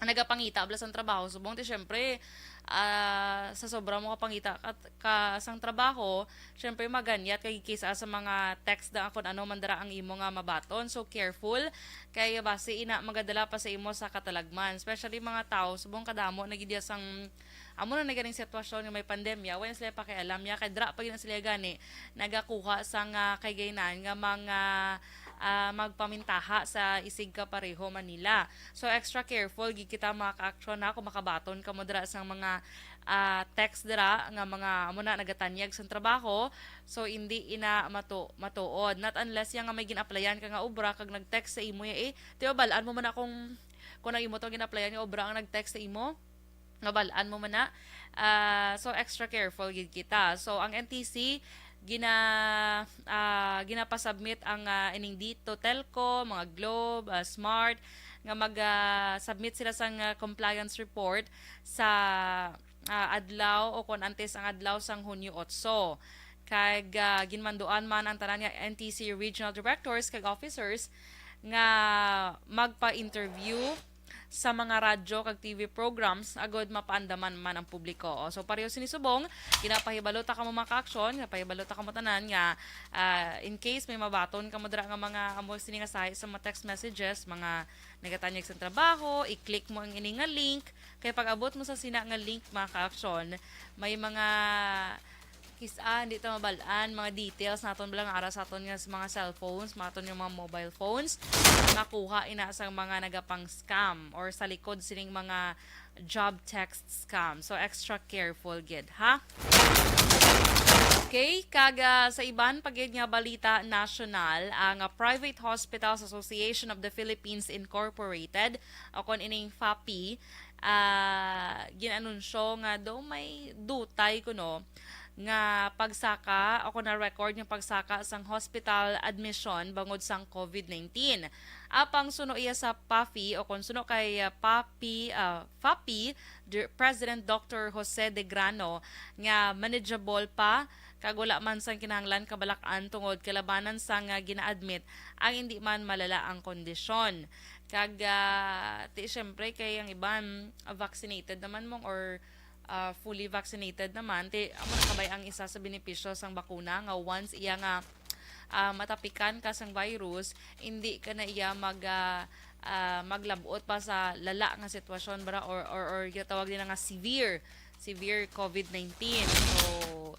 nagapangita bala sang trabaho subong ti syempre, ah, sa sobra mo kapangita ka, ka sang trabaho, syempre maganyat kay kisa sa mga text da kon ano man dira ang imo nga mabaton. So careful kay basi ina magadala pa sa imo sa katalagman, especially mga tawo subong kadamo na gid ya sang amo na na ganing sitwasyon nga may pandemya, wala sila pakialam niya, kay dira pa gyud na sila gani nagakuha sang, ah, kay gainan nga mga, ah, magpamintaha sa isig kapareho man nila. So extra careful gid kita mga ka-action ha, kung makabaton kamo dira sang mga, ah, text dira nga mga amo na nagatanyag sang trabaho, so hindi ina matu-, matuod. Not unless ya nga may gin-applyan ka nga obra kag nag-text sa imo ya, eh, ti mabal-an mo man na kung, kung ang imo to gin-applyan nga obra ang nag-text sa imo. Mabal-an mo man na. Ah, so extra careful gid kita. So ang N T C gina-, ah, ginapasubmit ang, ah, ining Dito Telco, mga Globe, ah, Smart, nga mag, ah, submit sila sang, ah, compliance report sa, ah, adlaw o kon antes ang adlaw sang Hunyo otso. Kag, ah, ginmanduan man ang tanan nga N T C regional directors kag officers nga magpa-interview sa mga radyo kag T V programs agud mapaandaman man ang publiko. O, so pareho sini subong, ginapahibalo ta kamo mga ka-action, ginapahibalo ta kamo tanan nga, ah, in case may mabaton kamo dira nga mga amo sini nga sahi sa mga text messages, mga nagatanyag sa trabaho, i-click mo ang ini nga link, kay pag-abot mo sa sina nga link mga ka-action, may mga kis-a, hindi ta mabal-an, mga details naton bala nga ara sa aton nga sa mga cellphones, mga aton nga mga mobile phones, makuha ina sang mga nagapang-scam or sa likod sining mga job text scam. So extra careful gid, ha? Okay, kag, ah, sa iban pa gid nga balita nasyonal, ang, ah, Private Hospitals Association of the Philippines Incorporated, o kon ining FAPI, ah, gin-anunsyo nga daw may dutay kuno nga pagsaka o kon na-record nga pagsaka sang hospital admission bangod sang COVID nineteen. Apang suno iya sa PAFI o kon suno kay, ah, PAPI, ah, FAPI, Dir-, President Doctor Jose De Grano, nga manageable pa kag wala man sang kinahanglan kabalak-an tungod kalabanan sang, ah, gina-admit ang indi man malala ang kondisyon. Kag, ah, ti, syempre, kay ang iban, ah, vaccinated naman mong or, ah, fully vaccinated naman, ti, amo na kabay ang isa sa benepisyo sang bakuna nga once iya nga, ah, matapikan ka sang virus, hindi ka na iya mag, ah, ah, maglabot pa sa lala nga sitwasyon, bra, or, or, or ginatawag nila nga severe, severe COVID nineteen. So,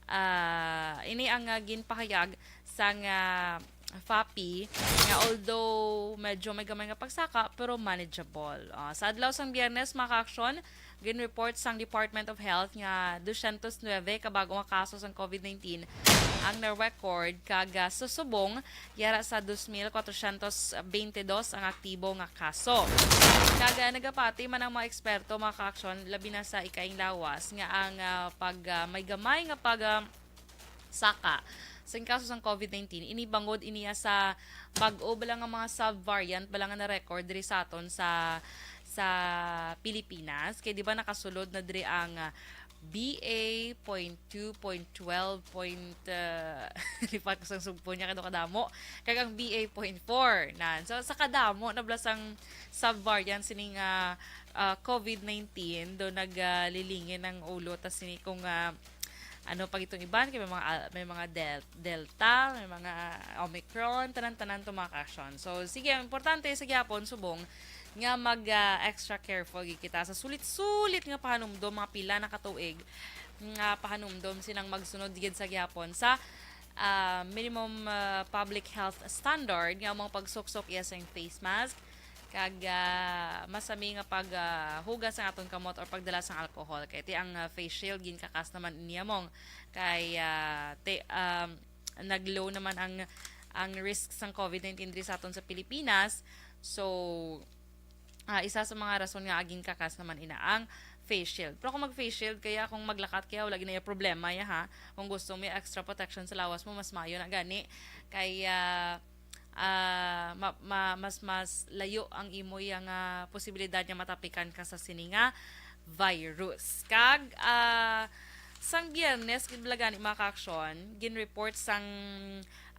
ah, ini ang, ah, ginpahayag sang, ah, FAPI nga although medyo may gamay nga pagsaka, pero manageable. Ah, sa adlaw sang Biyernes, mga ka-aksyon, gin-report sang Department of Health nga dosyentos nuebe ka bag-o nga kaso sang COVID nineteen ang na-record, kag, ah, sa subong, yara sa dos mil kwatrosyentos bente dos ang aktibo nga kaso. Kag, ah, nagapati man ang mga eksperto, mga ka-aksyon, labi na sa ikaing lawas, nga ang, ah, pag, ah, may gamay nga pag, ah, saka sa kaso sang COVID nineteen, ini bangod iniya sa bag-o bala nga mga sub-variant bala nga na-record diri sa aton sa, sa Pilipinas. Kay di ba nakasulod na diri ang, ah, B A point two, point twelve, point, ah, lipat ko sang sugpo niya, kay daw kadamo. Kag ang B A point four, nan. So, sa kadamo na bala sang sub-variant sini nga, ah, COVID nineteen, do nagalilingin ang ulo ta sini kung, ah, ano pa gitong iban, kay may mga al-, may mga del-, Delta, may mga Omicron, tanan-tanan to, mga ka-aksyon. So, sige, ang importante sa gyapon, subong, nga mag, ah, extra careful gid kita sa sulit-sulit nga pahanumdom, mga pila na ka tuig nga pahanumdom sinang magsunod gid sa gyapon sa, ah, minimum, ah, public health standard nga mga pagsuksok iya sa face mask, kag, ah, masami nga pag, ah, hugas ang aton kamot or pagdala sang alcohol. Kay ti ang, ah, face shield, ginkakas naman niya mong kay, ah, ti, um, nag-low naman ang, ang risk sang COVID nineteen diri sa aton sa Pilipinas. So, ah, isa sa mga rason nga aging kakas naman ina ang face shield. Pero kung mag-face shield kaya, kung maglakat kaya, wala ginaya problema ya, ha. Kung gusto mo yung extra protection sa lawas mo, mas mayo na gani. Kaya, ah, ma-, ma-, mas, mas layo ang imo yang, ah, posibilidad nga matapikan ka sa sini nga virus. Kag, ah, sang Biyernes, gid bala gani, mga ka-aksyon, gin-report sang,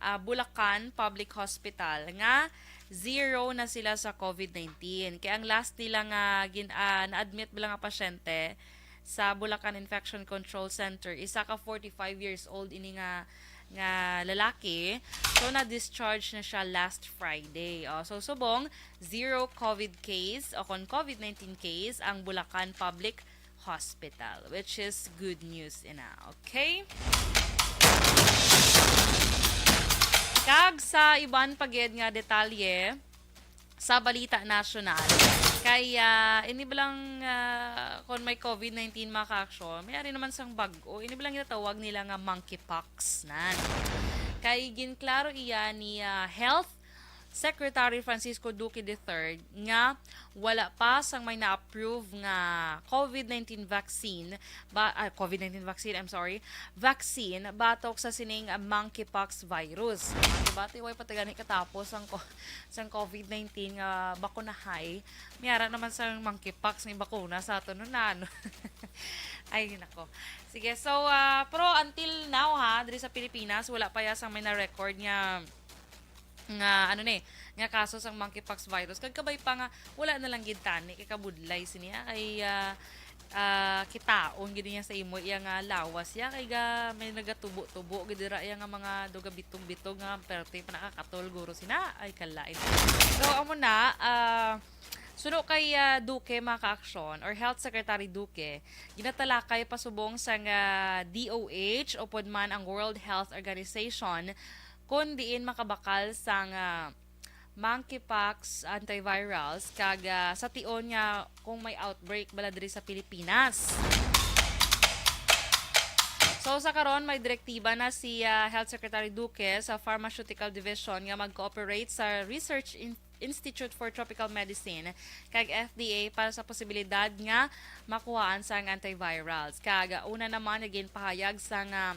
ah, Bulacan Public Hospital nga zero na sila sa COVID nineteen. Kay ang last nila nga gin-, ah, na-admit bala nga pasyente sa Bulacan Infection Control Center, isa ka forty-five years old ini nga, nga lalaki. So, na-discharge na siya last Friday. Oh, so, subong, zero COVID case o kon COVID nineteen case ang Bulacan Public Hospital, which is good news ina. Okay? Kag sa iban pa gid nga detalye sa balita nasyonal, kay, ah, ini bala nga, ah, kon may COVID nineteen, mga ka-aksyon, may ari naman sang bag-o. Ini bala nga ginatawag nila nga monkeypox, nan. Kay ginklaro iya ni, ah, Health Secretary Francisco Duque the third nga wala pa sang may na-approve nga COVID nineteen vaccine, ba, ah, COVID nineteen vaccine, I'm sorry, vaccine batok sa sining, ah, monkeypox virus. Diba, ti, way pa ti gani katapos ang ko-, sang COVID nineteen nga bakunahay, may ara naman sang monkeypox nga bakuna sa aton, no, na, no? Ay, nako. Sige, so, ah, pero until now, ha, diri sa Pilipinas, wala pa ya sang may na-record nga nga, ano ni, nga kaso sang monkeypox virus. Kag kabay pa nga, wala na lang gid tani, kay kabudlay sini, ah, kay, ah, ah, kitaon gid niya sa imo iya nga lawas iya, kay ga, may nagatubo-tubo gid dira iya nga mga duga bitog-bitog nga perte pa nakakatol guro sina. Ay, kalain. So, amo na, ah, suno kay, ah, Duque, mga ka-aksyon, or Health Secretary Duque, ginatalakay pa subong sang, ah, D O H upod man ang World Health Organization kon diin makabakal sang, ah, monkeypox antivirals kag, ah, sa tion nga kung may outbreak bala diri sa Pilipinas. So, sa karon, may direktiba na si, ah, Health Secretary Duque sa Pharmaceutical Division nga mag-cooperate sa research in-, Institute for Tropical Medicine kag F D A para sa posibilidad nga makuhaan sang antivirals. Kag una naman nga ginpahayag sang, ah,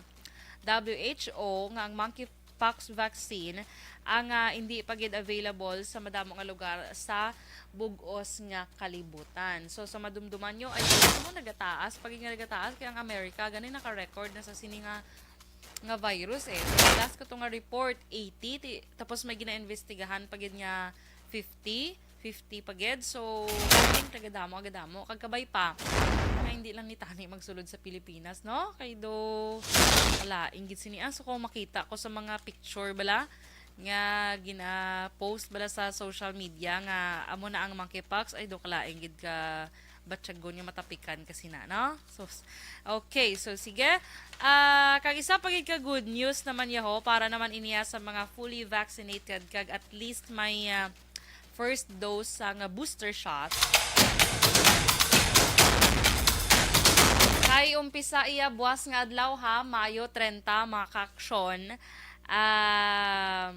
W H O nga ang monkeypox vaccine ang, ah, hindi pa gid available sa madamo nga lugar sa bug-os nga kalibutan. So, sa madumduman nyo, ay, ano mo, nagataas, pag nga nagataas, kaya ang Amerika, gani naka-record na sa sini nga, nga virus eh. So, last ko to nga report, eighty, ti-, tapos may ginaimbestigahan pa gid nga fifty, fifty pa gid. So, I think, nagadamo, nagadamo. Kag kabay pa, nga hindi lang ni tani magsulod sa Pilipinas, no? Kay do, wala, inggit sini. Ah, so, kung makita ko sa mga picture bala, nga gina-post bala sa social media nga amo na ang monkeypox, ay, do, kalain gid ka batyagon nga matapikan ka sina, no? So, s-, okay, so sige. Ah, kag isa pa gid ka good news naman yaho para naman iniya sa mga fully vaccinated kag at least may, ah, first dose sang booster shot. Kay umpisa iya buwas nga adlaw ha, Mayo trenta, mga kaaksyon. Ah,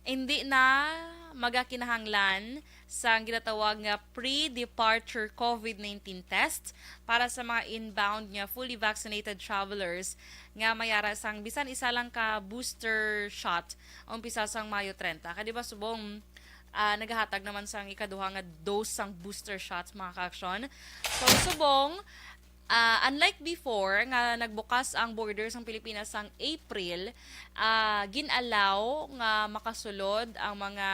hindi na magakinahanglan sang ginatawag nga pre-departure COVID nineteen test para sa mga inbound nga fully vaccinated travelers nga may ara sang bisan isa lang ka booster shot umpisa sang Mayo trenta. Kay di ba subong, ah, nagahatag naman sang ikaduha nga dose sang booster shots, mga kaaksyon? So, subong, ah, unlike before nga nagbukas ang border sang Pilipinas sang April, ah, gin-allow nga makasulod ang mga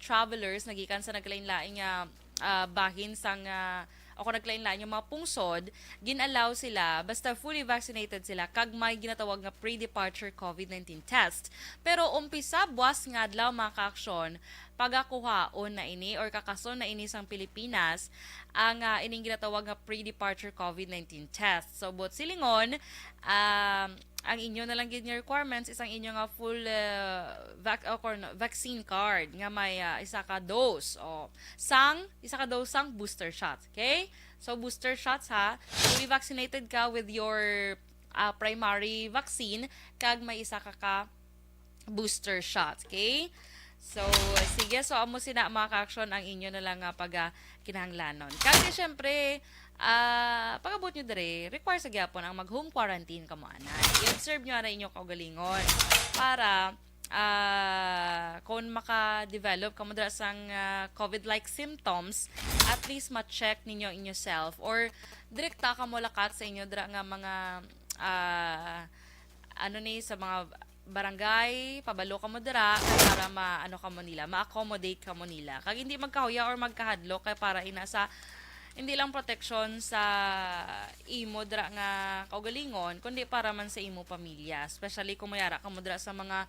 travelers nagikan sa nagkalain-lain nga, ah, bahin sang, ah, o kung nagkalain-lain nga mga pungsod, gin-allow sila basta fully vaccinated sila kag may ginatawag nga pre-departure COVID nineteen test. Pero umpisa buwas nga adlaw, mga kaaksyon, pagakuhaon na ini or kakason na ini sang Pilipinas ang, ah, ining ginatawag nga pre-departure COVID nineteen test. So, buot silingon, um, ang inyo na lang gid nga requirements is ang inyo nga full, uh, vac-, o kung vaccine card nga may, uh, isa ka dose o sang isa ka dose sang booster shots, okay? So, booster shots ha, fully vaccinated ka with your, uh, primary vaccine kag may isa ka ka booster shots, okay? So, sige, so amo sina, mga kaaksyon, ang inyo na lang nga pag, ah, kinahanglanon. Kag syempre, ah, pag-abot nyo diri, require sa gyapon ang mag-home quarantine kamo ana. I-observe nyo ana inyo kaugalingon para, ah, kung maka-develop kamo dira sang, ah, COVID-like symptoms, at least ma-check ninyo inyo self or direkta kamo lakat sa inyo dira nga mga, ah, ano ni, sa mga barangay, pabalo kamo dira para ma-, ano kamo nila, ma-accommodate kamo nila. Kag hindi magkahuya or magkahadlok kay para ina sa, hindi lang proteksyon sa imo dira nga kaugalingon, kundi para man sa imo pamilya. Especially kung mayara kamo dira sa mga,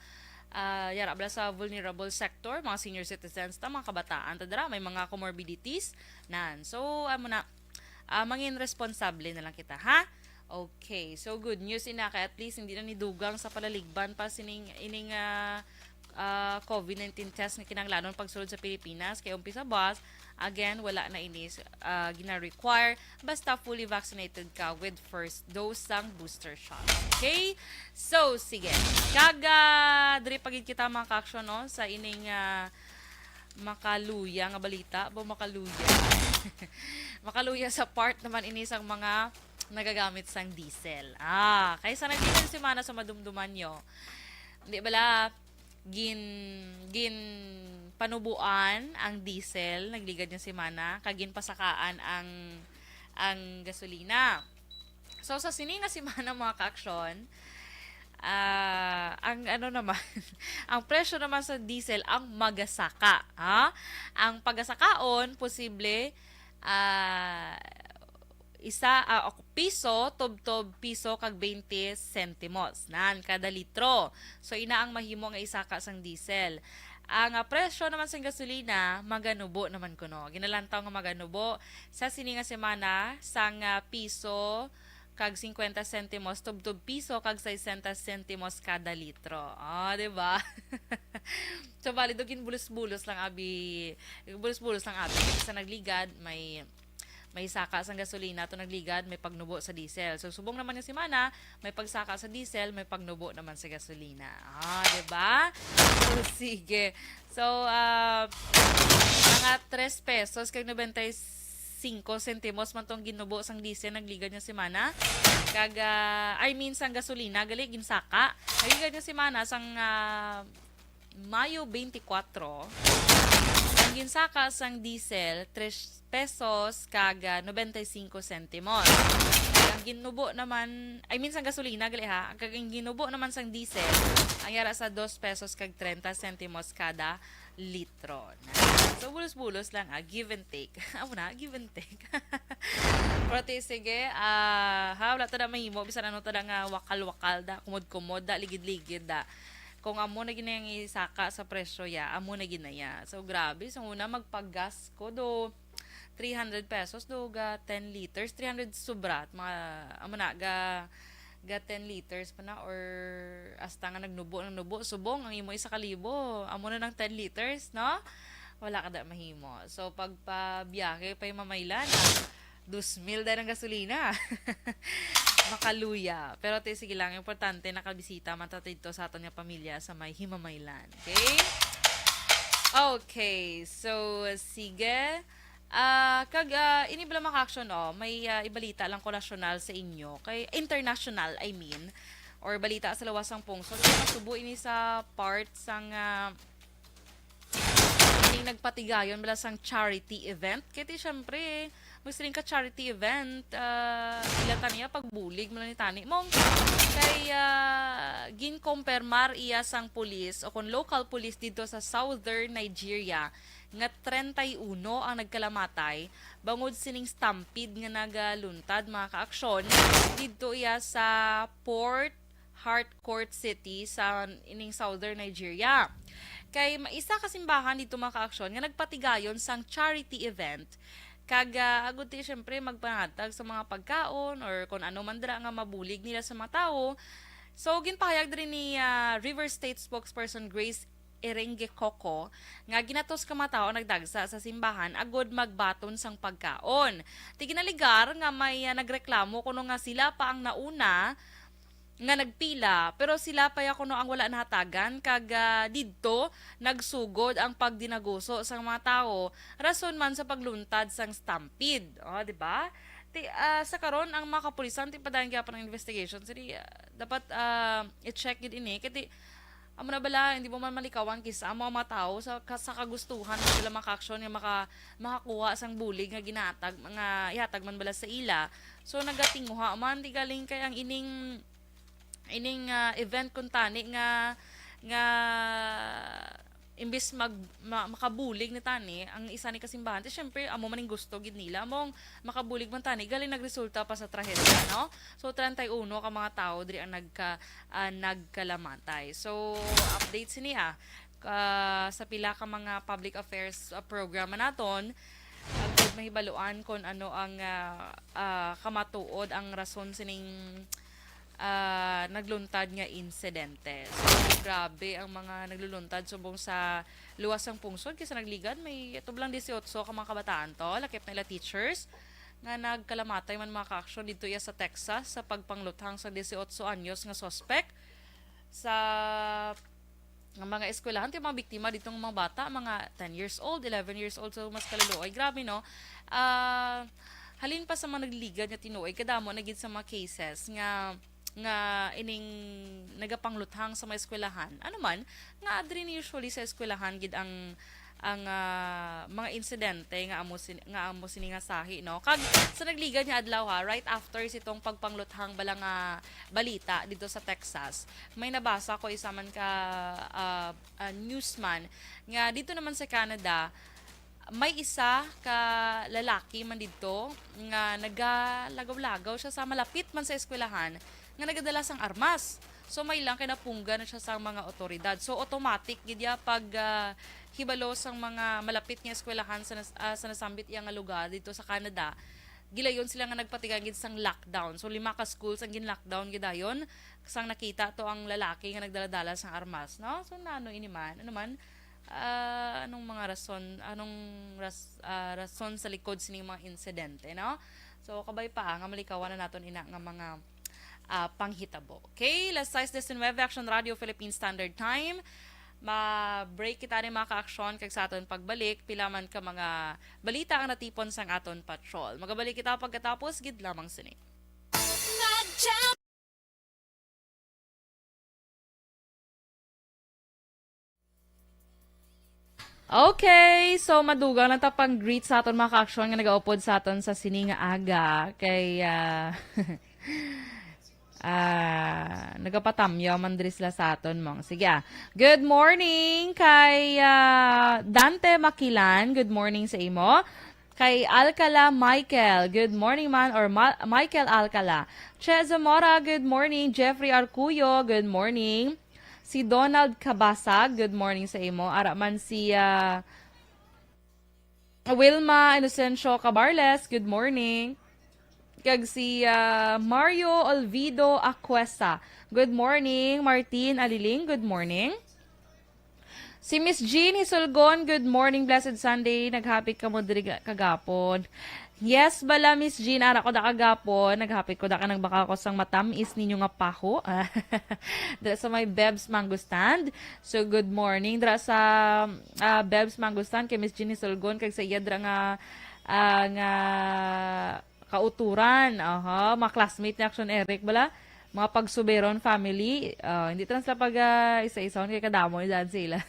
ah, yara bala sa vulnerable sector, mga senior citizens ta, mga kabataan ta dira, may mga comorbidities, nan. So, amo na, ah, mangin responsable na lang kita, ha? Okay, so good news ina kay at least hindi na ni dugang sa palaligban pa sining ining, ah, ah, COVID nineteen test nga kinahanglanon pagsulod sa Pilipinas kay umpisa buwas, again, wala na ini, ah, gina-require basta fully vaccinated ka with first dose sang booster shot. Okay? So, sige. Kag, ah, diri pa gid kita, mga kaaksyon, no, sa ining, ah, makaluya nga balita, ba, makaluya. Makaluya sa part naman ini sang mga nagagamit sang diesel. Ah, kay sa nagligad semana, sa madumduman nyo, di bala, gin, gin panubuan ang diesel, nagligad nga semana, kag ginpasakaan ang, ang gasolina. So, sa sini nga semana, mga kaaksyon, ah, ang ano naman, ang presyo naman sa diesel ang magasaka, ha? Ang pagasakaon, posible, ah, isa, ah, ok-, piso, tubtob piso kag twenty sentimos nan kada litro. So, ina ang mahimo nga isaka sang diesel. Ang, ah, presyo naman sang gasolina, maganubo naman kuno. Ginalantaw nga maganubo sa sini nga semana sang, ah, piso kag cincuenta sentimos tubtob piso kag sesenta sentimos kada litro. Ah, di ba? So, bali, do ginbulos-bulos lang abi, bulos-bulos lang abi. Sa nagligad, may May saka sang gasolina to nagligad, may pagnubo sa diesel. So, subong naman nga semana, may pagsaka sa diesel, may pagnubo naman sa gasolina. Ah, di ba? So, sige. So, ah, mga tres pesos kag noventa y cinco sentimos man tong ginubo sang diesel nagligad nga semana. Kag, ah, I mean, sang gasolina, gali, ginsaka. Nagligad nga semana sang, ah, Mayo twenty-four, ang ginsaka sang diesel, tres pesos kag, ah, noventa y cinco sentimos. Kag ang ginubo naman, I mean, sang gasolina, gali ha, kag ang ginubo naman sang diesel, ang yara sa dos pesos kag trenta sentimos kada litro. So, bulos-bulos lang, ah, give and take. Amo na, give and take. Pero ti, sige, ah, ha, wala ta na mahimo, bisan ano ta na nga wakal-wakal da, kumod-kumod da, ligid-ligid da. Kung amo na gid na yang isaka sa presyo ya, amo na gid na ya. So, grabe. So, una, magpagas ko do three hundred pesos do ga ten liters, three hundred sobra, mga, amo na, ga, ga ten liters pa na, or hasta nga nagnubo, nagnubo, subong ang imo isa ka libo, amo na nang ten liters, no? Wala ka da mahimo. So, pagpabiyahe pa yung mamaylan, ah, dos mil dahil ang gasolina. Makaluya. Pero ti, sige lang, importante, nakabisita man ta dito sa aton nga pamilya sa may Himamaylan. Okay? Okay. So, sige. Ah, kag, ah, ini bala, mga ka-aksyon, oh, may, ah, ibalita lang ko nasyonal sa inyo. Kay international, I mean. Or balita sa lawas sang pungsod. Kay masubo ini sa part sang, ah, ning nagpatigayon bala sang charity event. Kay ti, syempre, magsiling ka charity event, ah, ila tani ya pagbulig mo lang ni tani. Mong kay, ah, ginkompermar iya sang pulis o kon local police dito sa Southern Nigeria nga treinta y uno ang nagkalamatay bangod sining stampede nga nagaluntad, mga ka-aksyon, didto iya sa Port Harcourt City sa ining Southern Nigeria. Kay ma-, isa ka simbahan dito, mga ka-aksyon, nga nagpatigayon sang charity event, kag, ah, agud ti, syempre, magpanatag sa mga pagkaon or kon ano man dira nga mabulig nila sa mga tawo. So, ginpahayag diri ni, ah, River State spokesperson Grace Erengekoko nga ginatos ka mga tawo ang nagdagsa sa simbahan agud magbaton sang pagkaon. Ti, ginalegar nga may, ah, nagreklamo kuno nga sila pa ang nauna nga nagpila, pero sila pa ya kuno ang wala nahatagan, kag, ah, didto nagsugod ang pagdinaguso sang mga tawo, rason man sa pagluntad sang stampede. Oh, di ba? Ti, ah, sa karon, ang mga kapulisan, ti pa dayon gyapon ang investigation. Sini, ah, dapat, ah, i-check gid ini. Kay ti, amo na bala, hindi mo man malikawan kisa ang mga, mga tawo sa, ka-, sa kagustuhan mo sila, mga ka-aksyon, nga maka-, makakuha sang bulig nga ginatag, nga ihatag man bala sa ila. So, nagatinguha man, ti galing kay ang ining, ining, ah, event kuntani nga, nga imbis mag-, ma-, makabulig ni tani ang isa ni kasimbahan, ti syempre, amo man ning gusto gid nila, among makabulig man tani, galing nagresulta pa sa trahedya, no? So, treinta y uno ka mga tawo diri ang nagka-, ah, nagkalamatay. So, update sini, ah, ka-, sa pila ka mga public affairs, ah, program naton, agud mahibaluan kung ano ang, ah, ah, kamatuod, ang rason sining, ah, nagluntad nga insidente. So, grabe ang mga nagluluntad subong sa luwas sang pungsod, kay sa nagligad may tublang dieciocho ka mga kabataan to, lakip na ila teachers, nga nagkalamatay man, mga ka-aksyon, didto iya sa Texas sa pagpangluthang sa dieciocho anyos nga suspek sa nga mga eskwelahan. Ti mga biktima didto nga mga bata, mga ten years old, eleven years old, so mas kalaluoy. Grabe, no? Ah, halin pa sa mga nagligad nga tinuoy, kadamo na gid sa mga cases nga, nga ining nagapangluthang sa mga eskwelahan. Ano man, nga adri ni usually sa eskwelahan gid ang, ang, ah, mga insidente nga amo sin-, nga amo sini nga sahi, no? Kag sa nagligad nga adlaw, ha, right after sitong pagpangluthang bala nga balita didto sa Texas, may nabasa ko isa man ka, ah, ah, newsman nga didto naman sa Canada, may isa ka lalaki man didto nga nagalagaw-lagaw siya sa malapit man sa eskwelahan nga nagadala sang armas. So, may lang kay napunggan na siya sa mga otoridad. So, automatic gid ya pag, ah, hibalo sang mga malapit nga eskwelahan sa nas-, ah, sa nasambit iya nga lugar didto sa Canada. Gilayon sila nga nagpatigayon gid sang lockdown. So, lima ka schools ang gin-lockdown gid dayon sang nakita to ang lalaki nga nagdaladala sang armas, no? So, nano ini man? Ano man? ah, anong mga rason, anong ras-, ah, rason sa likod sining mga insidente, no? So, kabay pa, ah, nga malikawan na naton ina nga mga, ah, panghitabo. Okay, las sais diecinuebe, Action Radio Philippine Standard Time. Ma-break kita ni mga ka-aksyon, kag sa aton pagbalik, pila man ka mga balita ang natipon sang aton patrol. Magabalik kita pagkatapos gid lamang sini. Okay, so madugang lang ta pang greet sa aton mga ka-aksyon nga nagaupod sa aton sa sini nga aga. Kay, ah, ah, nagapatamyaw man diri sila sa aton, mong. Sige, ah. Good morning kay, ah, Dante Makilan. Good morning sa imo. Kay Alcala Michael, good morning man, or Ma-, Michael Alcala. Che Zamora, good morning. Jeffrey Arcuyo, good morning. Si Donald Cabasag, good morning sa imo. Ara man si, ah, Wilma Inocencio Cabarles, good morning. Kag si, ah, Mario Olvido Acuesa, good morning. Martin Aliling, good morning. Si Miss Jean Hisulgon, good morning, blessed Sunday. Naghapit ka mo diri ga-, kagapon. Yes, bala, Miss Jean, ara ko da kagapon. Naghapit ko da ka, nagbakal ko sang matamis ninyo nga paho. Dira sa may Bebs Mango Stand. So, good morning. Dira sa, ah, Bebs Mango Stand kay Miss Jean Hisulgon, kag sa iya dira nga, ah, nga kauturan. Aha, mga classmate ni Action Eric, bala? Mga pagsuberon family. Ah, hindi ta na sila pag, ah, isa-isahon kay kadamo dyan sila.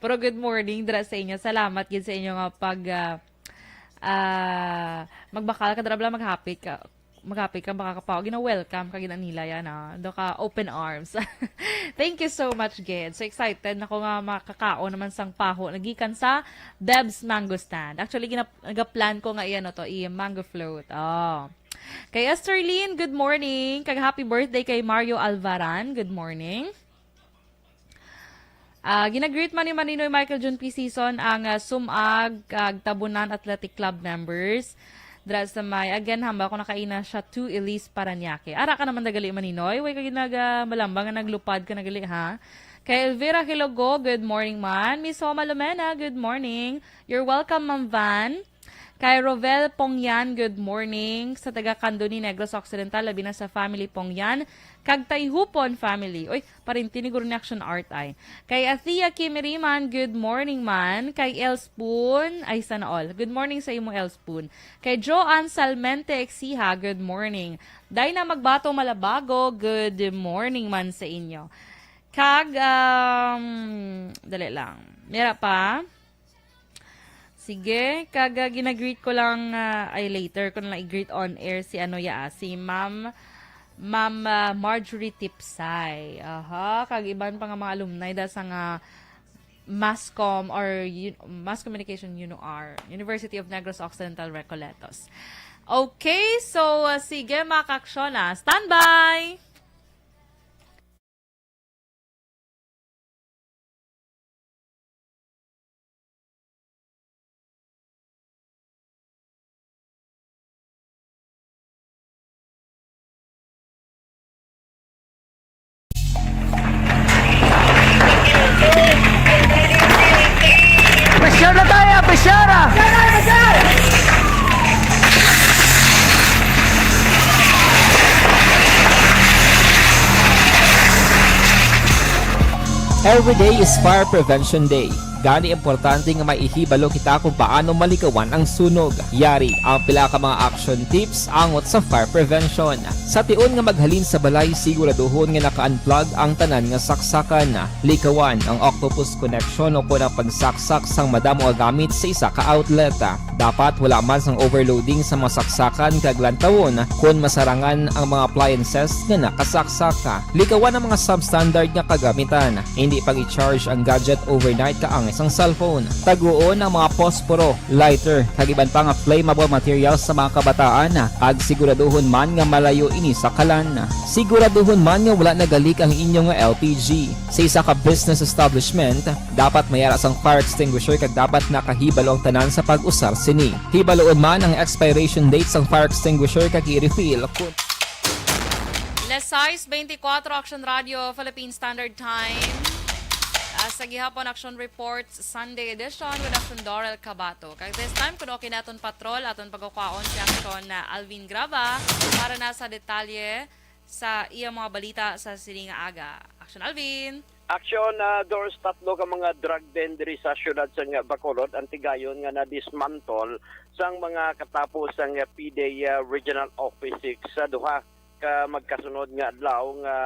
Pero good morning dira sa inyo. Salamat gid sa inyo nga pag, ah, ah, magbakal ka dira, bala, maghapit ka. Maghapit ka, baka kapaw. Gina-welcome ka, gina nila yan, ah. Do ka, open arms. Thank you so much, gid. So excited na ko nga makakaon naman sang paho. Nagikan sa Bebs Mango Stand. Actually, gina-, nagaplan ko nga iyan, no, to, i-mango float. Oh. Kay Esterlyn, good morning. Kag happy birthday kay Mario Alvaran. Good morning. Ah, ginagreet man ni Maninoy Michael Jun P. Season ang, ah, Sumag kag Tabunan Athletic Club members. Dira sa may, again, hamba ko nakaina siya to Elise Parañaque. Ara ka naman nagali, Maninoy. Way ka ginag-, ah, malambang nga naglupad ka nagali, ha? Kay Elvira Hilogo, good morning, man. Miss Homa Lumena, good morning. You're welcome, Ma'am Van. Kay Rovel Pongyan, good morning. Sa taga Candoni, Negros Occidental, labi na sa family Pongyan, kag Tayhupon family. Uy, parinti ni Guru ni Action Art ay. Kay Athea Kimiriman, good morning man. Kay El Spoon, ay, sana all. Good morning sa imo, El Spoon. Kay Joanne Salmente Exiha, good morning. Dayna Magbato Malabago, good morning man sa inyo. Kag, um, dali lang. Mira pa. Sige, kag, ah, ginagreet ko lang, ah, ay, later ko na lang i-greet on air si ano ya, ah, si Ma'am, Ma'am, ah, Marjorie Tipsay. Aha, kag iban pa nga mga alumni da sa nga Mass Com or U-, Mass Communication U N O R, University of Negros Occidental Recoletos. Okay, so, ah, sige, mga kaaksyon, ah. Standby! Pressure na tayo, pressure na! Every day is Fire Prevention Day. Gani, importante nga may ihibalo kita kung paano malikawan ang sunog. Yari ang pila ka mga action tips angot sa fire prevention. Sa tion nga maghalin sa balay, siguraduhon nga naka-unplug ang tanan nga saksakan. Likawan ang octopus connection o kon ang pagsaksak sang madamo nga gamit sa isa ka outlet. Dapat wala man sang overloading sa mga saksakan kag lantawon kon masarangan ang mga appliances nga nakasaksak. Likawan ang mga substandard nga kagamitan. Hindi pag-i-charge ang gadget overnight kaangay sang cellphone. Taguon ang mga posporo, lighter, kag iban pa nga flammable materials sa mga kabataan, kag siguraduhon man nga malayo ini sa kalan. Siguraduhon man nga wala nagalik ang inyo nga L P G. Sa isa ka business establishment, dapat may ara sang fire extinguisher kag dapat nakahibalo ang tanan sa pag-usar sini. Hibaluon man ang expiration date sang fire extinguisher kag i-refill kon Las sais beintikwatro, Action Radio, Philippine Standard Time. Sa gihapon Action Reports Sunday edition with Action Dorel Cabato. Kag this time, kung okay naton patrol, aton pagkukwaon si Action na Alvin Graba para na sa detalye sa iya mga balita sa sining nga aga. Action, Alvin! Action, ah, Dors, tatlo ka mga drug den diri sa siyudad sang Bacolod ang tigayon nga na-dismantle sang mga katapo sang P D E A Regional Office six sa duha ka magkasunod nga adlaw nga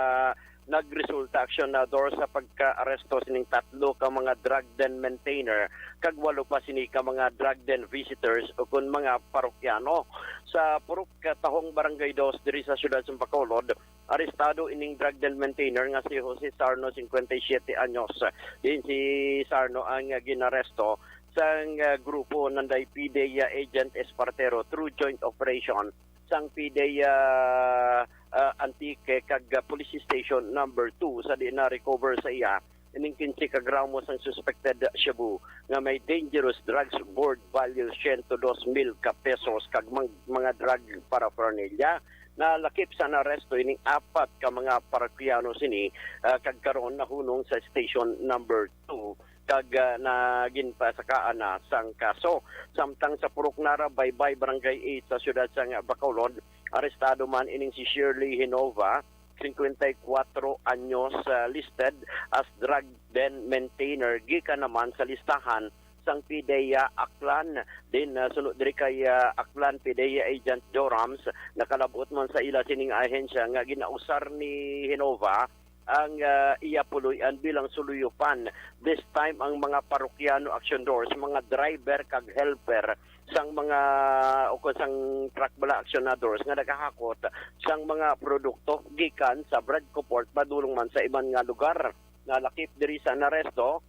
nagresulta, Action, ah, Dors, sa pagka-aresto sining tatlo ka mga drug den maintainer kag walo pa sini ka mga drug den visitors ukon mga parokyano. Sa purok ka Tahong Barangay Dos diri sa siyudad sa Bacolod, arestado ining drug den maintainer nga si Jose Sarno, singkwenta y siyete anyos. Diin si Sarno ang, ah, ginaresto sang, ah, grupo nanday P D E A Agent Espartero through joint operation sang P D E A, ah, Antique kag, ah, Police Station Number Two, sa di na-recover sa iya ining kinse ka gramo sang suspected shabu nga may dangerous drugs worth value siyento dos mil ka pesos kag mang-, mga drug paraphernalia. Nalakip sa naaresto ining apat ka mga parokyano sini, ah, kag karon nahunong sa Station Number Two kag, ah, na ginpasakaan na sang kaso. Samtang sa Purok Nara, Baybay, Barangay Eight sa siyudad sang Bacolod, arestado man ining si Shirley Hinova, singkwenta y kuwatro anyos, ah, listed as drug den maintainer, gikan naman sa listahan sang P D E A Aklan. Din, ah, suno diri kay, ah, Aklan P D E A Agent Joe Rams, nakalab-ot man sa ila sining ahensya nga ginausar ni Hinova ang, ah, iya puloy-an bilang suluyopan. This time, ang mga parokyano, Action Dors, mga driver kag helper sang mga, o kung sang truck bala, Action Dors, nga nagahakot sang mga produkto gikan sa Bradco Port padulong man sa iban nga lugar. Nalakip diri sa naresto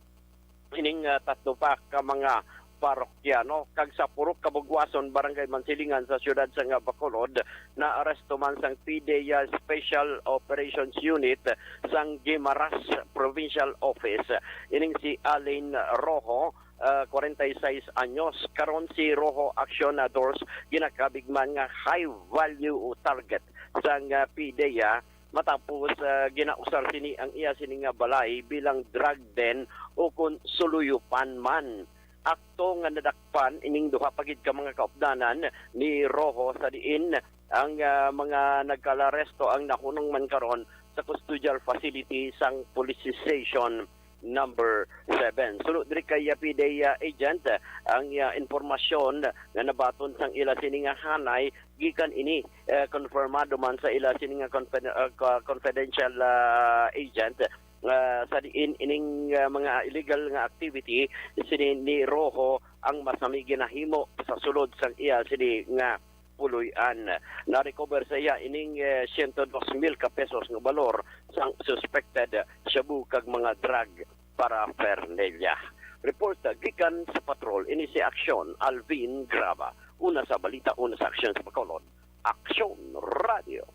ining, ah, tatlo pa ka mga parokyano. Kag sa Purok Kabugwason, Barangay Mansilingan sa siyudad sang Bacolod, naaresto man sang P D E A Special Operations Unit sang Guimaras Provincial Office ining si Allen Rojo, ah, kwarenta y seis anyos. Karon si Rojo, Action Dors, ginakabig man nga high value target sang, ah, P D E A matapos, ah, ginausar sini ang iya sini nga balay bilang drug den o kon suluyopan man. Akto nga nadakpan ining duha pa gid ka mga kaupdanan ni Rojo, sa diin ang, ah, mga nagkalaresto ang nahunong man karon sa custodial facility sang Police Station Number Seven. Suno diri kay, ah, P D E A agent, ah, ang, ah, impormasyon nga nabaton sang ila sini nga hanay gikan ini, eh, konfirmado man sa ila sini nga confiden-, ah, ka-, confidential, ah, agent, ah, sa diin ining, ah, mga illegal nga activity sini ni Rojo ang masami ginahimo sa sulod sang iya sini nga puloy-an. Na-recover sa iya ining, eh, siyento dos mil ka pesos nga balor sang suspected shabu kag mga drug paraphernalia. Report gikan sa patrol, ini si Aksyon Alvin Graba. Una sa balita, una sa aksyon sa Bacolod, Aksyon Radio.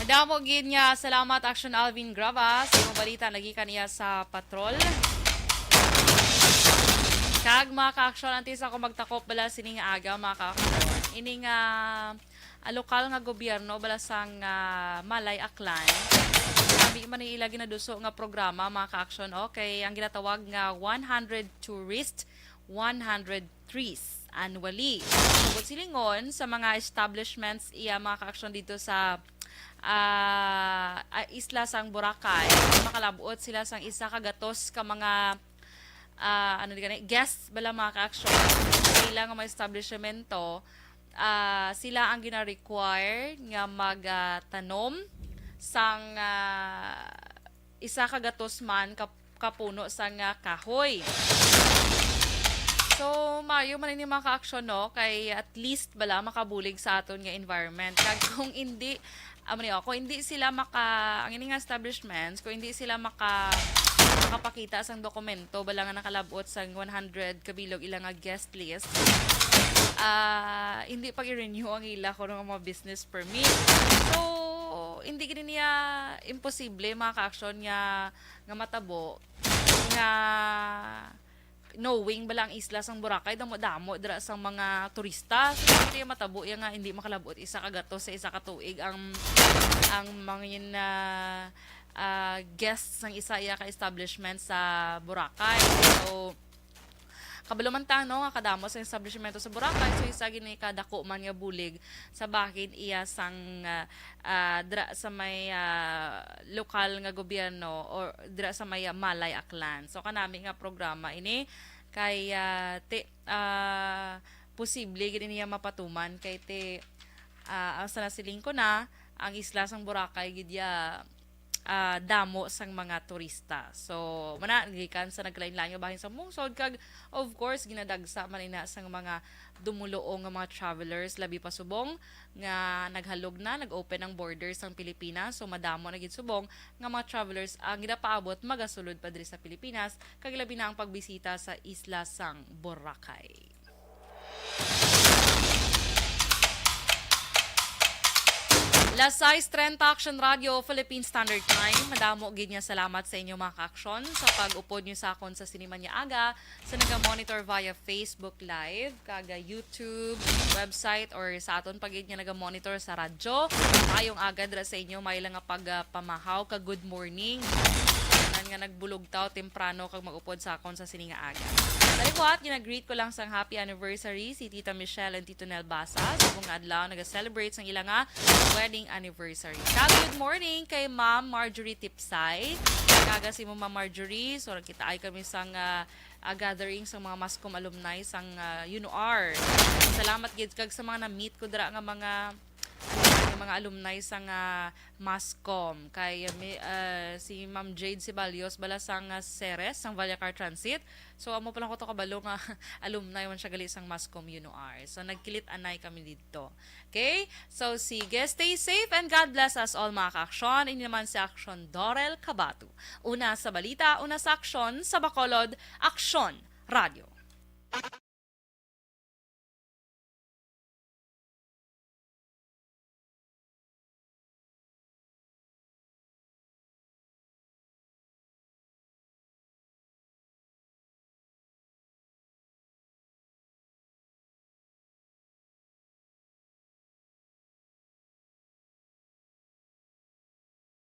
Madamo gid nga salamat, Action Alvin Graba, sa imong balita nagikan niya sa patrol. Kag, mga ka-aksyon, antes ako magtakop bala sining aga, mga ka-aksyon, ining, ah, ah, lokal nga gobyerno bala sang, ah, Malay Aklan, kami man ang ila ginaduso nga programa, mga ka-aksyon, okay, ang ginatawag nga one hundred tourist, one hundred trees annually. Bukod silingon sa mga establishments, iya, mga ka-aksyon, dito sa, ah, ah, isla sang Boracay, makalabot sila sang isa ka gatos ka mga, ah, ano di gani, guests bala, mga ka-aksyon, sa ila nga mga establishmento, ah, sila ang gina-require nga mag, ah, tanom sang, ah, isa ka gatos man ka, ka puno sang, ah, kahoy. So, maayo man ini, mga ka-aksyon, no? Kay at least bala makabulig sa aton nga environment. Kag kung hindi, amo ni, oh, kung hindi sila maka, ang ini nga establishments, kung hindi sila maka, makapakita sang dokumento bala nga nakalabot sang one hundred kabilog ila nga guest list, ah, hindi pag-i-renew ang ila kuno nga mga business permit. So, hindi gid niya imposible, mga ka-aksyon, nga, nga matabo nga Knowing bala ang isla sang Boracay, damo-damo dira sang mga turista. So, hindi matabo iya nga hindi makalabot isa ka gatos sa isa ka tuig ang, ang mga, ah, ah, guests sang isa iya ka establishment sa Boracay. So, kabalo man ta, no, nga kadamo sa establishmento sa Boracay. So, isa gini ka dako man nga bulig sa bahin iya sang, ah, ah, dira sa may, ah, lokal nga gobyerno or dira sa may, ah, Malay Aklan. So, kanami nga programa ini kay, ah, ti, ah, posible gid niya mapatuman kay ti, ah, ang sa nasiling ko na, ang isla sang Boracay gid ya, ah, damo sang mga turista. So, mana gikan sa nagkalain-lain nga bahin sa mungsod kag, of course, ginadagsa man ina sang mga dumuluong nga mga travelers, labi pa subong nga naghalog na, nag-open ang borders sang Pilipinas. So, madamo na gid subong nga mga travelers ang ginapaabot magasulod pa diri sa Pilipinas, kag labi na ang pagbisita sa isla sang Boracay. Las sais treinta, Action Radio, Philippine Standard Time. Madamo gid nga salamat sa inyo, mga ka-aksyon, sa pag-upod nyo sa akon sa sini man nga aga, sa naga-monitor via Facebook Live, kag, ah, YouTube, website, or sa aton pa gid nga naga-monitor sa radyo. Maayong aga dira sa inyo, may lang nga pag, ah, pamahaw, kag good morning. Tanan nga nagbulugtaw temprano kag mag-upod sa akon sa sini nga aga. Sa liwat, gina-greet ko lang sang happy anniversary si Tita Michelle and Tito Nel Basa. Subong nga adlaw, naga-celebrate sang ila nga wedding anniversary. Kag good morning kay Ma'am Marjorie Tipsay. Kaga si mo, Ma'am Marjorie. So, nagkita ay kami sang, ah, ah, gathering sang mga MASCOM alumni sang, ah, UNOR. Salamat gid kag sa mga na-meet ko dira nga mga, ano, nga mga alumni sang, ah, MASCOM. Kay, ah, mi-, ah, si Ma'am Jade Ceballos bala sang, ah, Ceres, sang Vallecar Transit. So, amo pa lang ko to kabalo nga alumni man siya gali sang MASCOM UNOR. So, nagkilit-anay kami didto. Okay? So, sige, stay safe and God bless us all, mga ka-aksyon. Ini naman si Aksyon Dorel Cabatu. Una sa balita, una sa aksyon, sa Bacolod, Aksyon Radio.